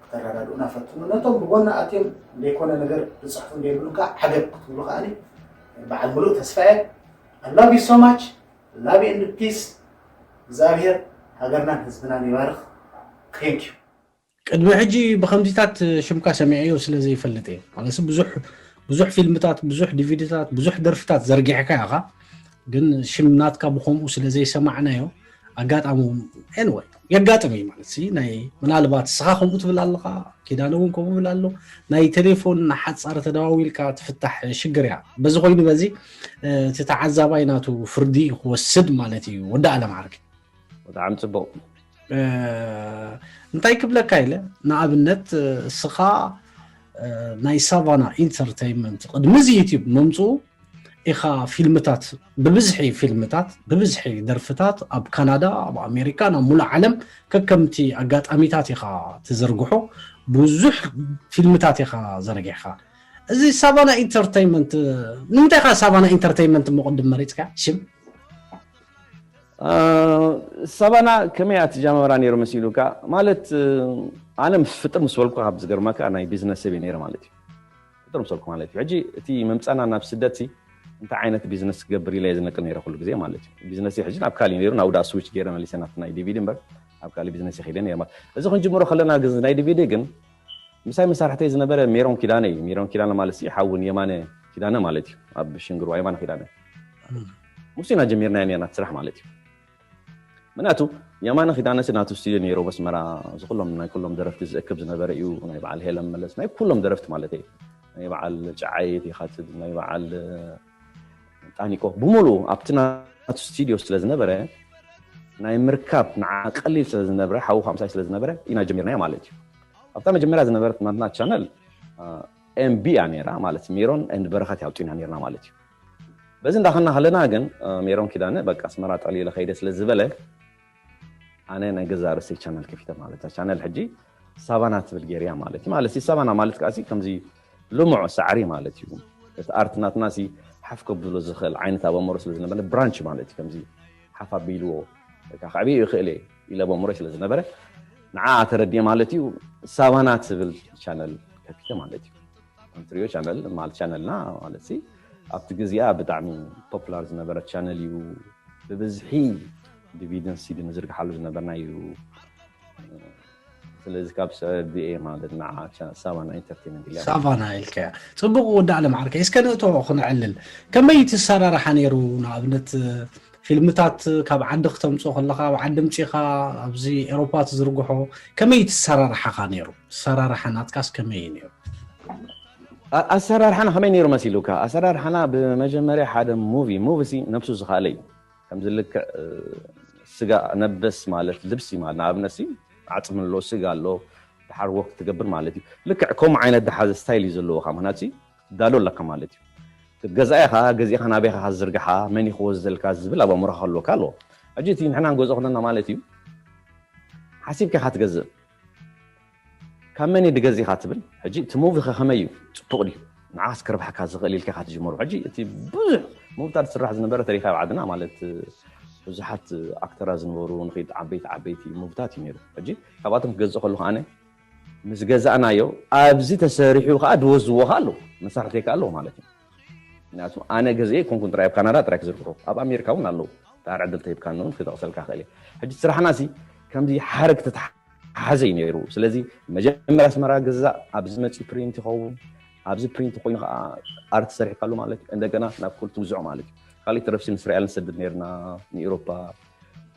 ክተረዳድኡና ፈትኑ ነቶም ብጎና ኣትዮም ዘይኮነ ነገር ዝፅሕፉ እንደይብሉ ከዓ ዓገብ ክትብሉ ከዓ በዓል ሙሉእ ተስፋ እየ I love you so much love you and peace እግዚኣብሔር ሃገርናን ህዝብናን ይባርኽ thank you ቅድሚ ሕጂ ብከምዚታት ሽምካ ሰሚዐዮ ስለ ዘይፈልጥ እየ ማለት ብዙሕ ብዙሕ ፊልምታት ብዙሕ ዲቪዲታት ብዙሕ ደርፍታት ዘርጊሕካ ኢኻ ግን ሽም ናትካ ብከምኡ ስለ ዘይሰማዕናዮ ኣጋጣሚ anyway የጋጥም እዩ ማለት ሲ ናይ ምናልባት ስኻ ከምኡ ትብል ኣለኻ ኪዳነ እውን ከምኡ ብል ኣሎ ናይ ቴሌፎን ሓፃር ተደዋዊልካ ትፍታሕ ሽግር እያ በዚ ኮይኑ በዚ እቲ ተዓዛባይ ናቱ ፍርዲ ክወስድ ማለት እዩ ወዲ ኣለምዓርግ ብጣዕሚ ፅቡቅ እንታይ ክብለካ ኢለ ንኣብነት እስኻ ናይ ሳቫና ኢንተርተይንመንት ቅድሚ እዚ ዩቲዩብ ምምፅኡ ኢኻ ፊልምታት ብብዝሒ ፊልምታት ብብዝሒ ደርፍታት ኣብ ካናዳ ኣብ ኣሜሪካ ናብ ሙሉእ ዓለም ከከምቲ ኣጋጣሚታት ኢኻ ትዝርግሖ ብዙሕ ፊልምታት ኢኻ ዘርጊሕኻ እዚ ሳቫና ኢንተርተይንመንት ንምንታይ ኢኻ ሳቫና ኢንተርተይንመንት እሞ ቅድም መሪፅካ ሽም ሳባና ከመይ ኣትጃማምራ ነይሩ መሲሉካ ማለት ኣነ ምስ ፍጥር ምስ በልኩ ካብ ዝገርመካ ናይ ቢዝነስ ሰብ ነይረ ማለት እዩ ፍጥር ምስ በልኩ ማለት እዩ ሕጂ እቲ መምፃና ናብ ስደት እንታይ ዓይነት ቢዝነስ ክገብር ኢለ ዝነቅል ነይረ ኩሉ ግዜ ማለት እዩ ቢዝነስ ሕጂ ናብ ካሊ ነይሩ ናብ ውዳ ስዊች ገይረ መሊሰ ናብቲ ናይ ዲቪዲ እምበር ኣብ ካሊ ቢዝነስ ይኸይደ ነይረ ማለት እዚ ክንጅምሮ ከለና ግን ናይ ዲቪዲ ግን ምሳይ መሳርሕተይ ዝነበረ ሜሮን ኪዳነ እዩ ሜሮን ኪዳነ ማለት እዩ ሓውን የማነ ኪዳነ ማለት እዩ። ኣብ ሽንግርዋ የማነ ኪዳነ ሙሲና ጀሚርና ኔርና ስራሕ ማለት እዩ። ምክንያቱ የማነ ኪዳነ ናቱ ስቱድዮ ነይሮ በስመራ፣ ዝኩሎም ናይ ኩሎም ደረፍቲ ዝእክብ ዝነበረ እዩ። ናይ በዓል ሄለን መለስ፣ ናይ ኩሎም ደረፍቲ ማለት እዩ። ናይ በዓል ጨዓይት ይካትት፣ ናይ በዓል ጣኒቆ ብምሉ ኣብቲ ናቱ ስቱድዮ ስለ ዝነበረ ናይ ምርካብ ንዓ ቀሊል ስለ ዝነበረ ሓዉ ከምሳይ ስለ ዝነበረ ኢና ጀሚርናዮ ማለት እዩ። ኣብታ መጀመርያ ዝነበረት ናትና ቻነል ኤምቢ እያ ነይራ ማለት ሜሮን ኤንድ በረኸት ያውጡና ነይርና ማለት እዩ። በዚ እንዳኸና ከለና ግን ሜሮን ኪዳነ በቃ ኣስመራ ጠቕሊለ ከይደ ስለ ዝበለ ኣነ ናይ ገዛ ርእሰይ ቻነል ከፊተ ማለት እያ። ቻነል ሕጂ ሳቫና ትብል ገይርያ ማለት እዩ። ማለት ሳቫና ማለት ከዓ ከምዚ ልሙዕ ሳዕሪ ማለት እዩ። እቲ ኣርት ናትና ሲ ሓፍ ከብሎ ዝኽእል ዓይነት ኣበመሮ ስለ ዝነበረ ብራንች ማለት እዩ። ከምዚ ሓፍ ኣቢልዎ ከዕብዮ ይኽእል እየ ኢለ ኣበመሮ ስለ ዝነበረ ንዓ ተረድየ ማለት እዩ። ሳቫና ትብል ቻነል ከፊተ ማለት እዩ። ትሪዮ ቻነል ማለት ቻነልና ማለት ሲ ኣብቲ ግዜኣ ብጣዕሚ ፖፑላር ዝነበረ ቻነል እዩ። ብብዝሒ ዲቪድን ሲድን ዝርግሓሉ ዝነበርና እዩ። ስለዚ ካብ ሰብብ ማለት ንዓ ሳቫና ኢንተርቴንመንት ኢለ ሳቫና ኢልከያ። ፅቡቅ ወዲ ኣለም ዓርከይ፣ እስከ ንእቶ ክነዕልል። ከመይ ትሰራርሓ ነይሩ? ንኣብነት ፊልምታት ካብ ዓዲ ክተምፅኦ ከለካ ኣብ ዓዲ ምፂኻ ኣብዚ ኤሮፓ ትዝርግሖ ከመይ ትሰራርሓኻ ነይሩ? ሰራርሓ ናትካስ ከመይ እዩ ነይሩ? ኣሰራርሓና ከመይ ነይሩ መሲሉካ? ኣሰራርሓና ብመጀመርያ ሓደ ሙቪ ሙቪ ሲ ነብሱ ዝኻለ እዩ። ከምዚ ልክዕ ስጋ ነበስ ማለት ልብሲ ማለት ንኣብነት ሲ ዓፅሚ ኣሎ፣ ስጋ ኣሎ፣ ድሓር ወክ ትገብር ማለት እዩ። ልክዕ ከምኡ ዓይነት ድሓ ስታይል እዩ ዘለዎካ። ምክንያቱ ሲ ትዳሎ ኣለካ ማለት እዩ። ክትገዝኣ ኢኻ፣ ገዚእኻ ናበይ ኢኻ ዝዝርግሓ፣ መን እዩ ክወስደልካ ዝብል ኣብ ኣእምሮኻ ክህልወካ ኣለዎ። ሕጂ እቲ ንሕና ንገዝኦ ከለና ማለት እዩ ሓሲብካ ኢኻ ትገዝእ። ካብ መን እዩ ድገዚእኻ ትብል። ሕጂ እቲ ሙቪ ኸ ከመይ እዩ? ፅቡቕ ድዩ? ንዓኻስ ከርብሓካ ዝኽእል ኢልካ ኢኻ ትጅምሮ። ሕጂ እቲ ብዙሕ ሙቪታት ዝስራሕ ዝነበረ ተሪኻ ኣብ ዓድና ማለት ብዙሓት ኣክተራት ዝነበሩ ንኺድ ዓበይቲ ዓበይቲ ሙቪታት እዩ ነይሩ። ሕጂ ካብኣቶም ክገዝእ ከለኹ ኣነ ምስ ገዛእናዮ ኣብዚ ተሰሪሑ ከዓ ድወዝዎ ከዓ ኣለዉ መሳርሕተይ ከዓ ኣለዉ ማለት እዩ። ምክንያቱ ኣነ ገዚኤ ኮንኩን ጥራይ ኣብ ካናዳ ጥራይ ክዝርግሑ ኣብ ኣሜሪካ እውን ኣለዉ። ዳር ዕድል ተሂብካኒ እውን ክጠቕሰልካ ክእል እየ። ሕጂ ስራሕና ሲ ከምዚ ሓረግ ተተሓሓዘ እዩ ነይሩ። ስለዚ መጀመርያ ኣስመራ ገዛእ፣ ኣብዚ መፂ ፕሪንት ይኸውን፣ ኣብዚ ፕሪንት ኮይኑ ከዓ ኣርት ሰሪሕካሉ ማለት እዩ። እንደገና ናብ ኩል ትውዝዖ ማለት እዩ። ካሊእ ተረፍሲ ንእስራኤል ንሰድድ ነይርና፣ ንኤሮፓ።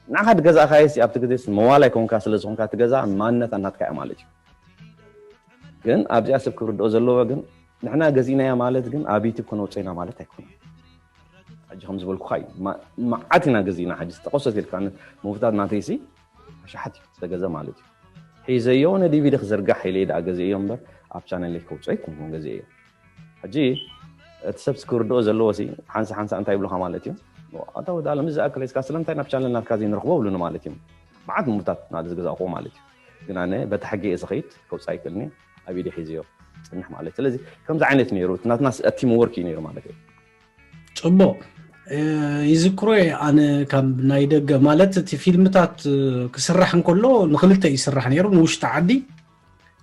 ንዓኻ ድገዛእካዮ ሲ ኣብቲ ግዜ ሲ መዋል ኣይኮንካ ስለ ዝኾንካ እቲ ገዛ ማንነት ኣናትካ እያ ማለት እዩ። ግን ኣብዚኣ ሰብ ክርድኦ ዘለዎ ግን ንሕና ገዚእናያ ማለት ግን ኣብ ዩቲብ ከነውፅኦ ኢና ማለት ኣይኮነን። ሕጂ ከም ዝበልኩኻ እዩ። ማ- መዓት ኢና ገዚእና። ሕጂ ዝጠቐሶት ኢልካ ን- ሙቪታት ናተይ ሲ ኣሽሓት እዩ ዝተገዘ ማለት እዩ። ሒዘዮ ነዲቪዲ ክዝርጋሕ ኢለ ደኣ ገዚእዮ እምበር ኣብ ቻነለይ ከውፅኦ ኣይኮንኩን ገዚእዮ። ሕጂ እቲ ሰብ ክርድኦ ዘለዎ ሲ ሓንሳ ሓንሳ እንታይ ይብሉኻ ማለት እዩ። ኣታ ወዲ ኣለም እዚ ዝኣክል ሒዝካ ስለምንታይ ናብ ቻነል ናትካ ዘይንረኽቦ ብሉኒ ማለት እዩ። መዓት ሙቪታት ናደ ዝገዛእኩዎ ማለት እዩ። ግን ኣነ በቲ ሕጊ እየ ዝኸይድ ከውፅእ ኣይክእልኒ ኣብ ኢደ ሒዝዮ ፅንሕ ማለት እዩ። ስለዚ ከምዚ ዓይነት ነይሩ እቲ ናትና ቲም ወርክ እዩ ነይሩ ማለት እዩ። ፅቡቅ ይዝክሮ እየ ኣነ ካብ ናይ ደገ ማለት እቲ ፊልምታት ክስራሕ እንከሎ ንክልተ ይስራሕ ነይሩ ንውሽጢ ዓዲ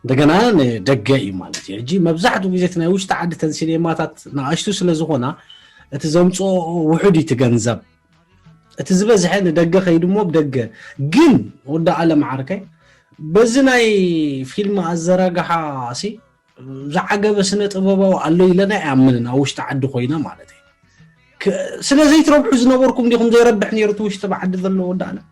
እንደገና ንደገ እዩ ማለት እዩ። ሕጂ መብዛሕትኡ ግዜ እቲ ናይ ውሽጢ ዓዲ ተን ሲኔማታት ንኣሽቱ ስለ ዝኾና እቲ ዘምፅኦ ውሑድ እዩ እቲ ገንዘብ። እቲ ዝበዝሐ ንደገ ከይዱ እሞ ብደገ ግን ወዲ ኣለም ዓርከይ በዚ ናይ ፊልም ኣዘራግሓ ሲ ዝዓገበ ስነ ጥበባዊ ኣሎ ኢለና ኣይኣምንን ኣብ ውሽጢ ዓዲ ኮይና ማለት እዩ። ክ- ስለ ዘይትረብሑ ዝነበርኩም ዲኹም ዘይረብሕ ነይሩ እቲ ውሽጢ ብዓዲ ዘሎ ወዲ ኣለም?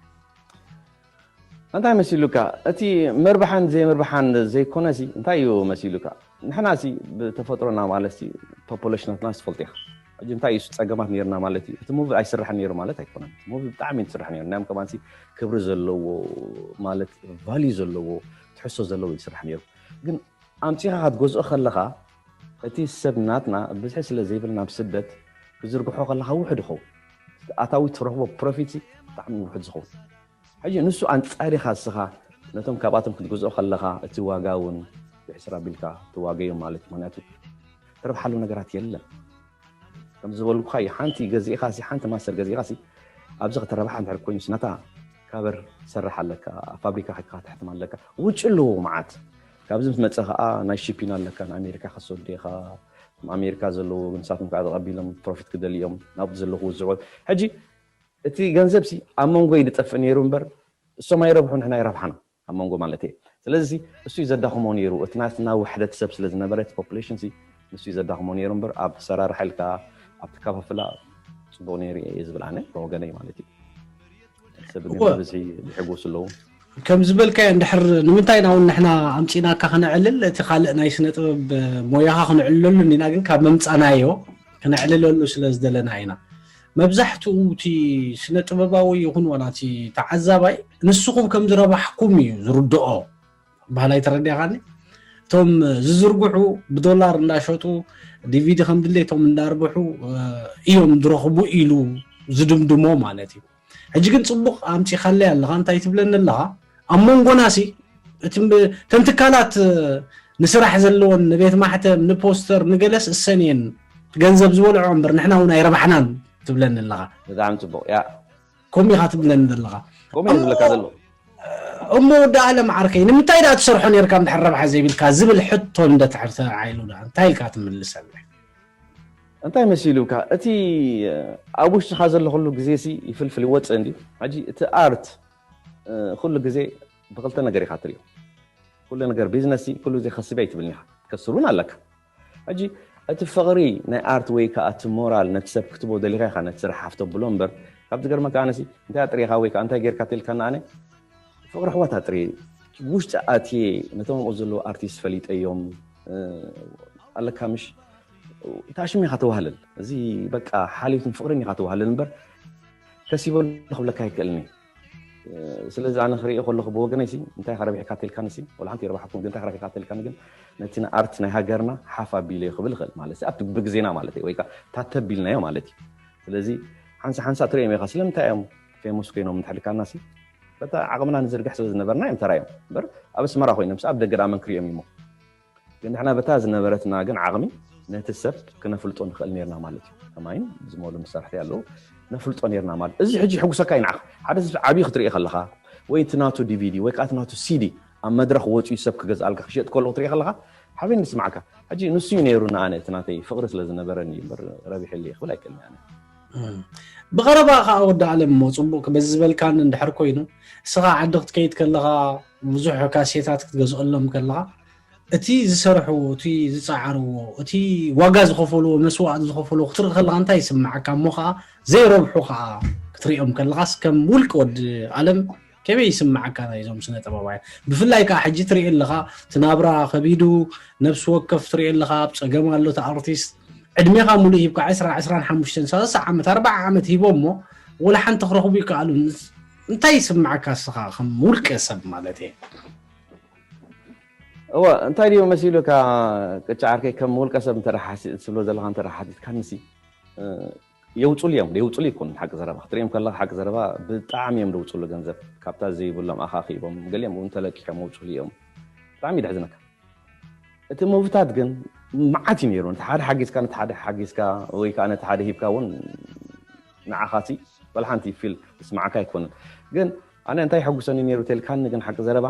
እንታይ መሲሉካ እቲ ምርብሓን ዘይምርብሓን ዘይኮነሲ እንታይ እዩ መሲሉካ? ንሕና ሲ ብተፈጥሮና ማለት ሲ ፖፑሌሽናትና ትፈልጥ ኢኻ። ሕጂ እንታይ እዩ ጸገማት ነይርና ማለት እዩ። እቲ ሙቪ ኣይስራሕን ነይሩ ማለት ኣይኮነን። እቲ ሙቪ ብጣዕሚ እዩ ዝስራሕ ነይሩ። ናዮም ከማን ሲ ክብሪ ዘለዎ ማለት ቫልዩ ዘለዎ ትሕዝቶ ዘለዎ ይስራሕ ነይሩ። ግን ኣምጺኻ ክትገዝኦ ከለኻ እቲ ሰብ ናትና ብዝሒ ስለ ዘይብል ናብ ስደት ክዝርግሖ ከለኻ ውሕድ ይኸውን። ኣታዊ ትረኽቦ ፕሮፊት ሲ ብጣዕሚ ውሕድ ዝኸውን። ሕጂ ንሱ ኣንጻሪኻ እስኻ ነቶም ካብኣቶም ክትገዝኦ ከለኻ እቲ ዋጋ እውን ብዕስራ ኣቢልካ ትዋገዮም ማለት እዩ። ምክንያቱ ትረብሓሉ ነገራት የለን። ከም ዝበልኩኻ እዩ፣ ሓንቲ ገዚእኻ ሲ ሓንቲ ማስተር ገዚእኻ ሲ ኣብዚ ከተረብሓ እንድሕር ኮይኑ ሲ ናታ ካቨር ትሰርሕ ኣለካ፣ ኣብ ፋብሪካ ከይድካ ክትሕትም ኣለካ። ውጪ ኣለዎ መዓት። ካብዚ ምስ መጸ ከዓ ናይ ሺፒን ኣለካ፣ ንኣሜሪካ ክትሰዶ ኢኻ። ኣሜሪካ ዘለዉ ንሳቶም ከዓ ተቐቢሎም ፕሮፊት ክደልዮም ናብቲ ዘለኹ ዝዕወት። ሕጂ እቲ ገንዘብ ሲ ኣብ መንጎ እዩ ዝጠፍእ ነይሩ እምበር እሶም ኣይረብሑ ንሕና ኣይረብሓና ኣብ መንጎ ማለት እየ። ስለዚ ሲ እሱ እዩ ዘዳኽሞ ነይሩ። እቲ ናትና ውሕደት ሰብ ስለ ዝነበረ እቲ ፖፑሌሽን ሲ ንሱ እዩ ዘዳኽሞ ነይሩ እምበር፣ ኣብ ሰራርሓ ኢልካ ኣብ ተከፋፍላ ጽቡቕ ነይሩ እየ ዝብል ኣነ ብወገነይ ማለት እዩ። ሰብ ግን እወ። ብብዝሒ ይሕጎሱ ኣለዉ። ከም ዝበልካዮ እንድሕር ንምንታይ ኢና እውን ንሕና ኣምፂናካ ክነዕልል እቲ ካልእ ናይ ስነ ጥበብ ሞያኻ ክነዕልለሉ እንዲና ግን ካብ መምፃናዮ ክነዕልለሉ ስለ ዝደለና ኢና። መብዛሕትኡ እቲ ስነ ጥበባዊ ይኹን ዋላ እቲ ተዓዛባይ ንስኹም ከም ዝረባሕኩም እዩ ዝርድኦ። ባህላይ ተረዲኻኒ። እቶም ዝዝርግሑ ብዶላር እንዳሸጡ ዲቪዲ ከም ድሌቶም እንዳርብሑ እዮም ዝረኽቡ ኢሉ ዝድምድሞ ማለት እዩ። ሕጂ ግን ፅቡቕ ኣምፂኻለይ ኣለኻ። እንታይ ትብለኒ ኣለኻ? ኣብ መንጎና ሲ እቶም ትካላት ንስራሕ ዘለዎን ንቤት ማሕተም ንፖስተር ንገለስ እሰን እየን ገንዘብ ዝበልዖ እምበር ንሕና እውን ኣይረባሕናን ትብለኒ ኣለኻ። ብጣዕሚ ጽቡቕ ያ ከምኡ ኢኻ ትብለኒ ዘለኻ። ከምኡ እየ ዝብለካ ዘሎ። እሞ ወዲ ኣለም ዓርከይ ንምንታይ ደኣ ትሰርሖ ነርካ እንድሕር ረብሓ ዘይብልካ ዝብል ሕቶ እንደ ትሕር ተዓይሉ ደኣ እንታይ ኢልካ ትምልሰለይ? እንታይ መሲሉካ? እቲ ኣብ ውሽጥኻ ዘሎ ኩሉ ግዜ ሲ ይፍልፍል ይወፅእ እንዲ። ሕጂ እቲ ኣርት ኩሉ ግዜ ብክልተ ነገር ኢኻ ትሪኦ። ኩሉ ነገር ቢዝነስ ኩሉ ግዜ ከስብ ኣይትብልን ኢኻ። ትከስር እውን ኣለካ። ሕጂ እቲ ፍቕሪ ናይ ኣርት ወይ ከዓ እቲ ሞራል ነቲ ሰብ ክትቦ ደሊኻ ኢኻ ነቲ ስራሕ ሃፍቶ ብሎ እምበር ካብ ዝገርመካ ኣነሲ እንታይ ኣጥሪኻ ወይ ከዓ እንታይ ጌርካ ተልካና ኣነ ፍቕሪ ኣሕዋት ኣጥሪ ውሽጢ ኣትየ ነቶም ኣብኡ ዘለዉ ኣርቲስት ፈሊጠዮም ኣለካ ምሽ ታሽም ኢኻ ተዋህለል እዚ በቃ ሓልዮትን ፍቕርን ኢኻ ተዋህለል እምበር ከሲበሉ ክብለካ ኣይክእልኒ ስለዚ ኣነ ክሪኦ ከለኹ ብወገነይ ሲ እንታይ ከረቢሕካ ተልካኒ ሲ ወላ ሓንቲ ይረባሕኩም ግን እንታይ ከረቢሕካ ተልካኒ ግን ነቲ ንኣርት ናይ ሃገርና ሓፍ ኣቢለዮ ክብል ይኽእል ማለት ኣብቲ ብግዜና ማለት ወይ ከዓ ታተቢልናዮ ማለት እዩ ስለዚ ሓንሳ ሓንሳ ትሪኦም ኢኻ ስለምንታይ እዮም ፌሞስ ኮይኖም እንተሕልካና ሲ በታ ዓቕምና ንዝርግሕ ስለ ዝነበርና እዮም ተራዮም እምበር ኣብ ኣስመራ ኮይኖም ኣብ ደገ ደኣ መን ክሪኦም እዩሞ ግን ንሕና በታ ዝነበረትና ግን ዓቕሚ ነቲ ሰብ ክነፍልጦ ንኽእል ነርና ማለት እዩ ከማይን ዝመሉ መሳርሕቲ ኣለዉ ነፍልጦ ነርና ማለት እዚ ሕጂ ሕጉሰካ ይንዓኽ ሓደ ሰብ ዓብዪ ክትርኢ ከለኻ ወይ እቲ ናቱ ዲቪዲ ወይ ከዓ እቲ ናቱ ሲዲ ኣብ መድረኽ ወፂኡ ሰብ ክገዝኣልካ ክሸጥ ከሎ ክትርኢ ከለኻ ሓበን ንስማዕካ ሕጂ ንሱ እዩ ነይሩ ንኣነ እቲ ናተይ ፍቕሪ ስለ ዝነበረኒ እዩ እምበር ረቢሕሉ እየ ክብል ኣይክእልን ኣነ ብቐረባ ከዓ ወዲ ኣለም እሞ ፅቡቅ በዚ ዝበልካኒ እንድሕር ኮይኑ እስኻ ዓዲ ክትከይድ ከለኻ ብዙሕ ካሴታት ክትገዝኦሎም ከለኻ እቲ ዝሰርሕዎ እቲ ዝፀዓርዎ እቲ ዋጋ ዝኸፈልዎ መስዋእቲ ዝኸፈልዎ ክትርኢ ከለኻ እንታይ ይስምዓካ እሞ ከዓ ዘይረብሑ ከዓ ክትሪኦም ከለኻስ ከም ውልቂ ወዲ ኣለም ከመይ ይስምዓካ ናይዞም ስነ ጥበባውያን ብፍላይ ከዓ ሕጂ ትርኢ ኣለኻ እቲ ናብራ ከቢዱ ነብሲ ወከፍ ትርኢ ኣለኻ ኣብ ፀገም ኣሎ እቲ ኣርቲስት ዕድሜኻ ሙሉእ ሂብካ ዕስራ ዕስራን ሓሙሽተን ሰላሳ ዓመት ኣርባዓ ዓመት ሂቦ እሞ ወላ ሓንቲ ክረኽቡ ይከኣሉ እንታይ ይስምዓካ እስኻ ከም ውልቀ ሰብ ማለት እየ እወ እንታይ ድዩ መሲሉካ ቅጫ ዓርከይ ከም ውልቀ ሰብ እንተ ትብሎ ዘለኻ እንተ ሓቲትካንሲ የውፅሉ እዮም የውፅሉ ይኮኑ ሓቂ ዘረባ ክትሪኦም ከለካ ሓቂ ዘረባ ብጣዕሚ እዮም ደውፅሉ ገንዘብ ካብታ ዘይብሎም ኣኻኺቦም ገሊኦም እውን ተለቂሖም መውፅሉ እዮም ብጣዕሚ ይድሕዝነካ እቲ ሙቭታት ግን መዓት እዩ ነይሩ ነቲ ሓደ ሓጊዝካ ነቲ ሓደ ሓጊዝካ ወይ ከዓ ነቲ ሓደ ሂብካ እውን ንዓኻሲ ወላ ሓንቲ ፊል ዝስማዓካ ኣይኮነን ግን ኣነ እንታይ ይሐጉሰኒ ነይሩ ተልካኒ ግን ሓቂ ዘረባ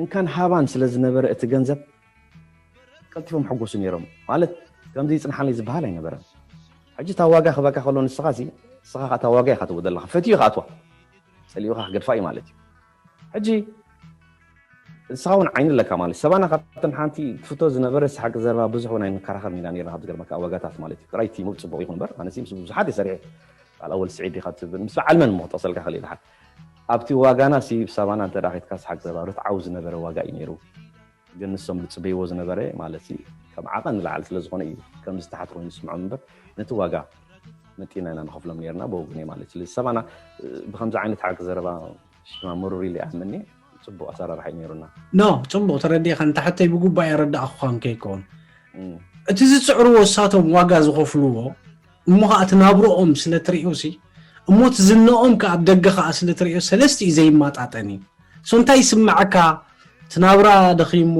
እንካን ሃባን ስለ ዝነበረ እቲ ገንዘብ ቀልጢፎም ሕጎሱ ነይሮም ማለት ከምዚ ይፅንሓለይ ዝበሃል ኣይነበረን ሕጂ እታ ዋጋ ክበካ ከሎ ንስኻ ሲ ንስኻ ከዓ እታ ዋጋ ኢኻ ትወ ዘለኻ ፈትዩ ከኣትዋ ፀሊኡ ከዓ ክገድፋ እዩ ማለት እዩ ሕጂ ንስኻ እውን ዓይኒ ኣለካ ማለት ሰባና ካብተን ሓንቲ ትፍቶ ዝነበረ ሓቂ ዘረባ ብዙሕ እውን ኣይንከራኸር ኢና ነርና ካብ ዝገርመካ ዋጋታት ማለት እዩ ጥራይ እቲ ሙብ ፅቡቕ ይኹን እምበር ኣነሲ ምስ ብዙሓት ይሰሪሐ በዓል ኣወል ስዒድ ኢኻ ትብል ምስ በዓል መን እሞ ክጠቕሰልካ ክእል ይልሓል ኣብቲ ዋጋና ሲ ሰባና እንተ ዳኺትካ ሓቂ ዘረባ ርትዓዊ ዝነበረ ዋጋ እዩ ነይሩ ግን ንሶም ዝፅበይዎ ዝነበረ ማለት ከም ዓቐን ንላዕሊ ስለ ዝኾነ እዩ ከምዚ ተሓት ኮይኑ ዝስምዖም እምበር ነቲ ዋጋ መጢና ኢና ንኸፍሎም ነርና ብወግነ ማለት ስለዚ ሰባና ብከምዚ ዓይነት ሓቂ ዘረባ ሽማ ምሩር ኢለ ይኣምን እየ ፅቡቅ ኣሰራርሓ እዩ ነይሩና ኖ ፅቡቅ ተረዲእካ ንታሕተይ ብጉባእ የረዳእኩካ እንከይከውን እቲ ዝፅዕርዎ እሳቶም ዋጋ ዝኸፍልዎ እሞ ከዓ እቲ ናብርኦም ስለ ትርእዩ ሲ እሞ እቲ ዝነኦም ከዓ ኣብ ደገ ከዓ ስለ ትርእዮ ሰለስቲኡ ዘይማጣጠን እዩ ሶ እንታይ ይስምዓካ እቲ ናብራ ደኺሙ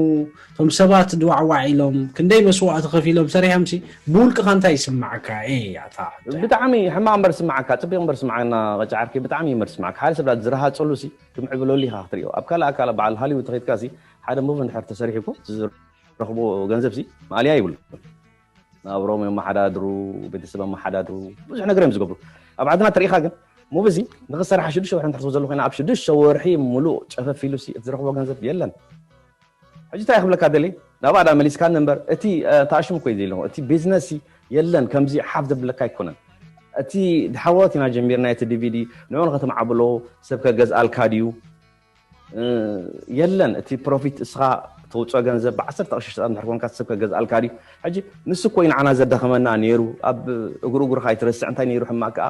እቶም ሰባት ድዋዕዋዕ ኢሎም ክንደይ መስዋእቲ ከፊሎም ሰሪሖም ሲ ብውልቅኻ እንታይ ይስምዓካ ኤ ኣታ ብጣዕሚ ሕማቅ እምበር ስምዓካ ፅቢቅ እምበር ስምዓና ቀጫ ዓርኪ ብጣዕሚ እምበር ስምዓካ ሓደ ሰብ ዝረሃፀሉ ሲ ክምዕብለሉ ኢካ ክትሪኦ ኣብ ካልእ ኣካል በዓል ሃሊውድ ተኸድካ ሲ ሓደ ሙቭ እንድሕር ተሰሪሑ እኮ ዝረኽቦ ገንዘብ ሲ ማእልያ ይብሉ ናብሮም የመሓዳድሩ ቤተሰብ ኣመሓዳድሩ ብዙሕ ነገር እዮም ዝገብሩ ኣብ ዓድና ተሪኢኻ ግን ሙቭ እዚ ንክሰራሕ ሽዱሽተ ወርሒ እንድሕር ትወስዶ ዘሎ ኮይና ኣብ ሽዱሽተ ወርሒ ሙሉእ ጨፈፍ ኢሉ ሲ እቲ ዝረኽቦ ገንዘብ የለን ሕጂ እንታይ ክብለካ ደሊ? ናብኣ ዳ መሊስካኒ እምበር፣ እቲ፣ እ፣ ተኣሽም እኮ እዩ ዘለኹ። እቲ ቢዝነስ የለን፣ ከምዚ ሓፍ ዘብለካ ኣይኮነን። እቲ ድሓወት ኢና ጀሚርና፣ እቲ ዲቪዲ ንዑ ንኸተማዕብሎ፣ ሰብ ከገዝኣልካ ድዩ? እ፣ የለን። እቲ ፕሮፊት፣ እስኻ ተውፅኦ ገንዘብ ብ10 ቅርሺ ሽጣ እንድሕር ኮንካ፣ ሰብ ከገዝኣልካ ድዩ? ሕጂ ንሱ እኮ እዩ ንዓና ዘዳኸመና ነይሩ። ኣብ እግሩ እግሩ ከይትረስዕ እንታይ ነይሩ ሕማቅ ከኣ፣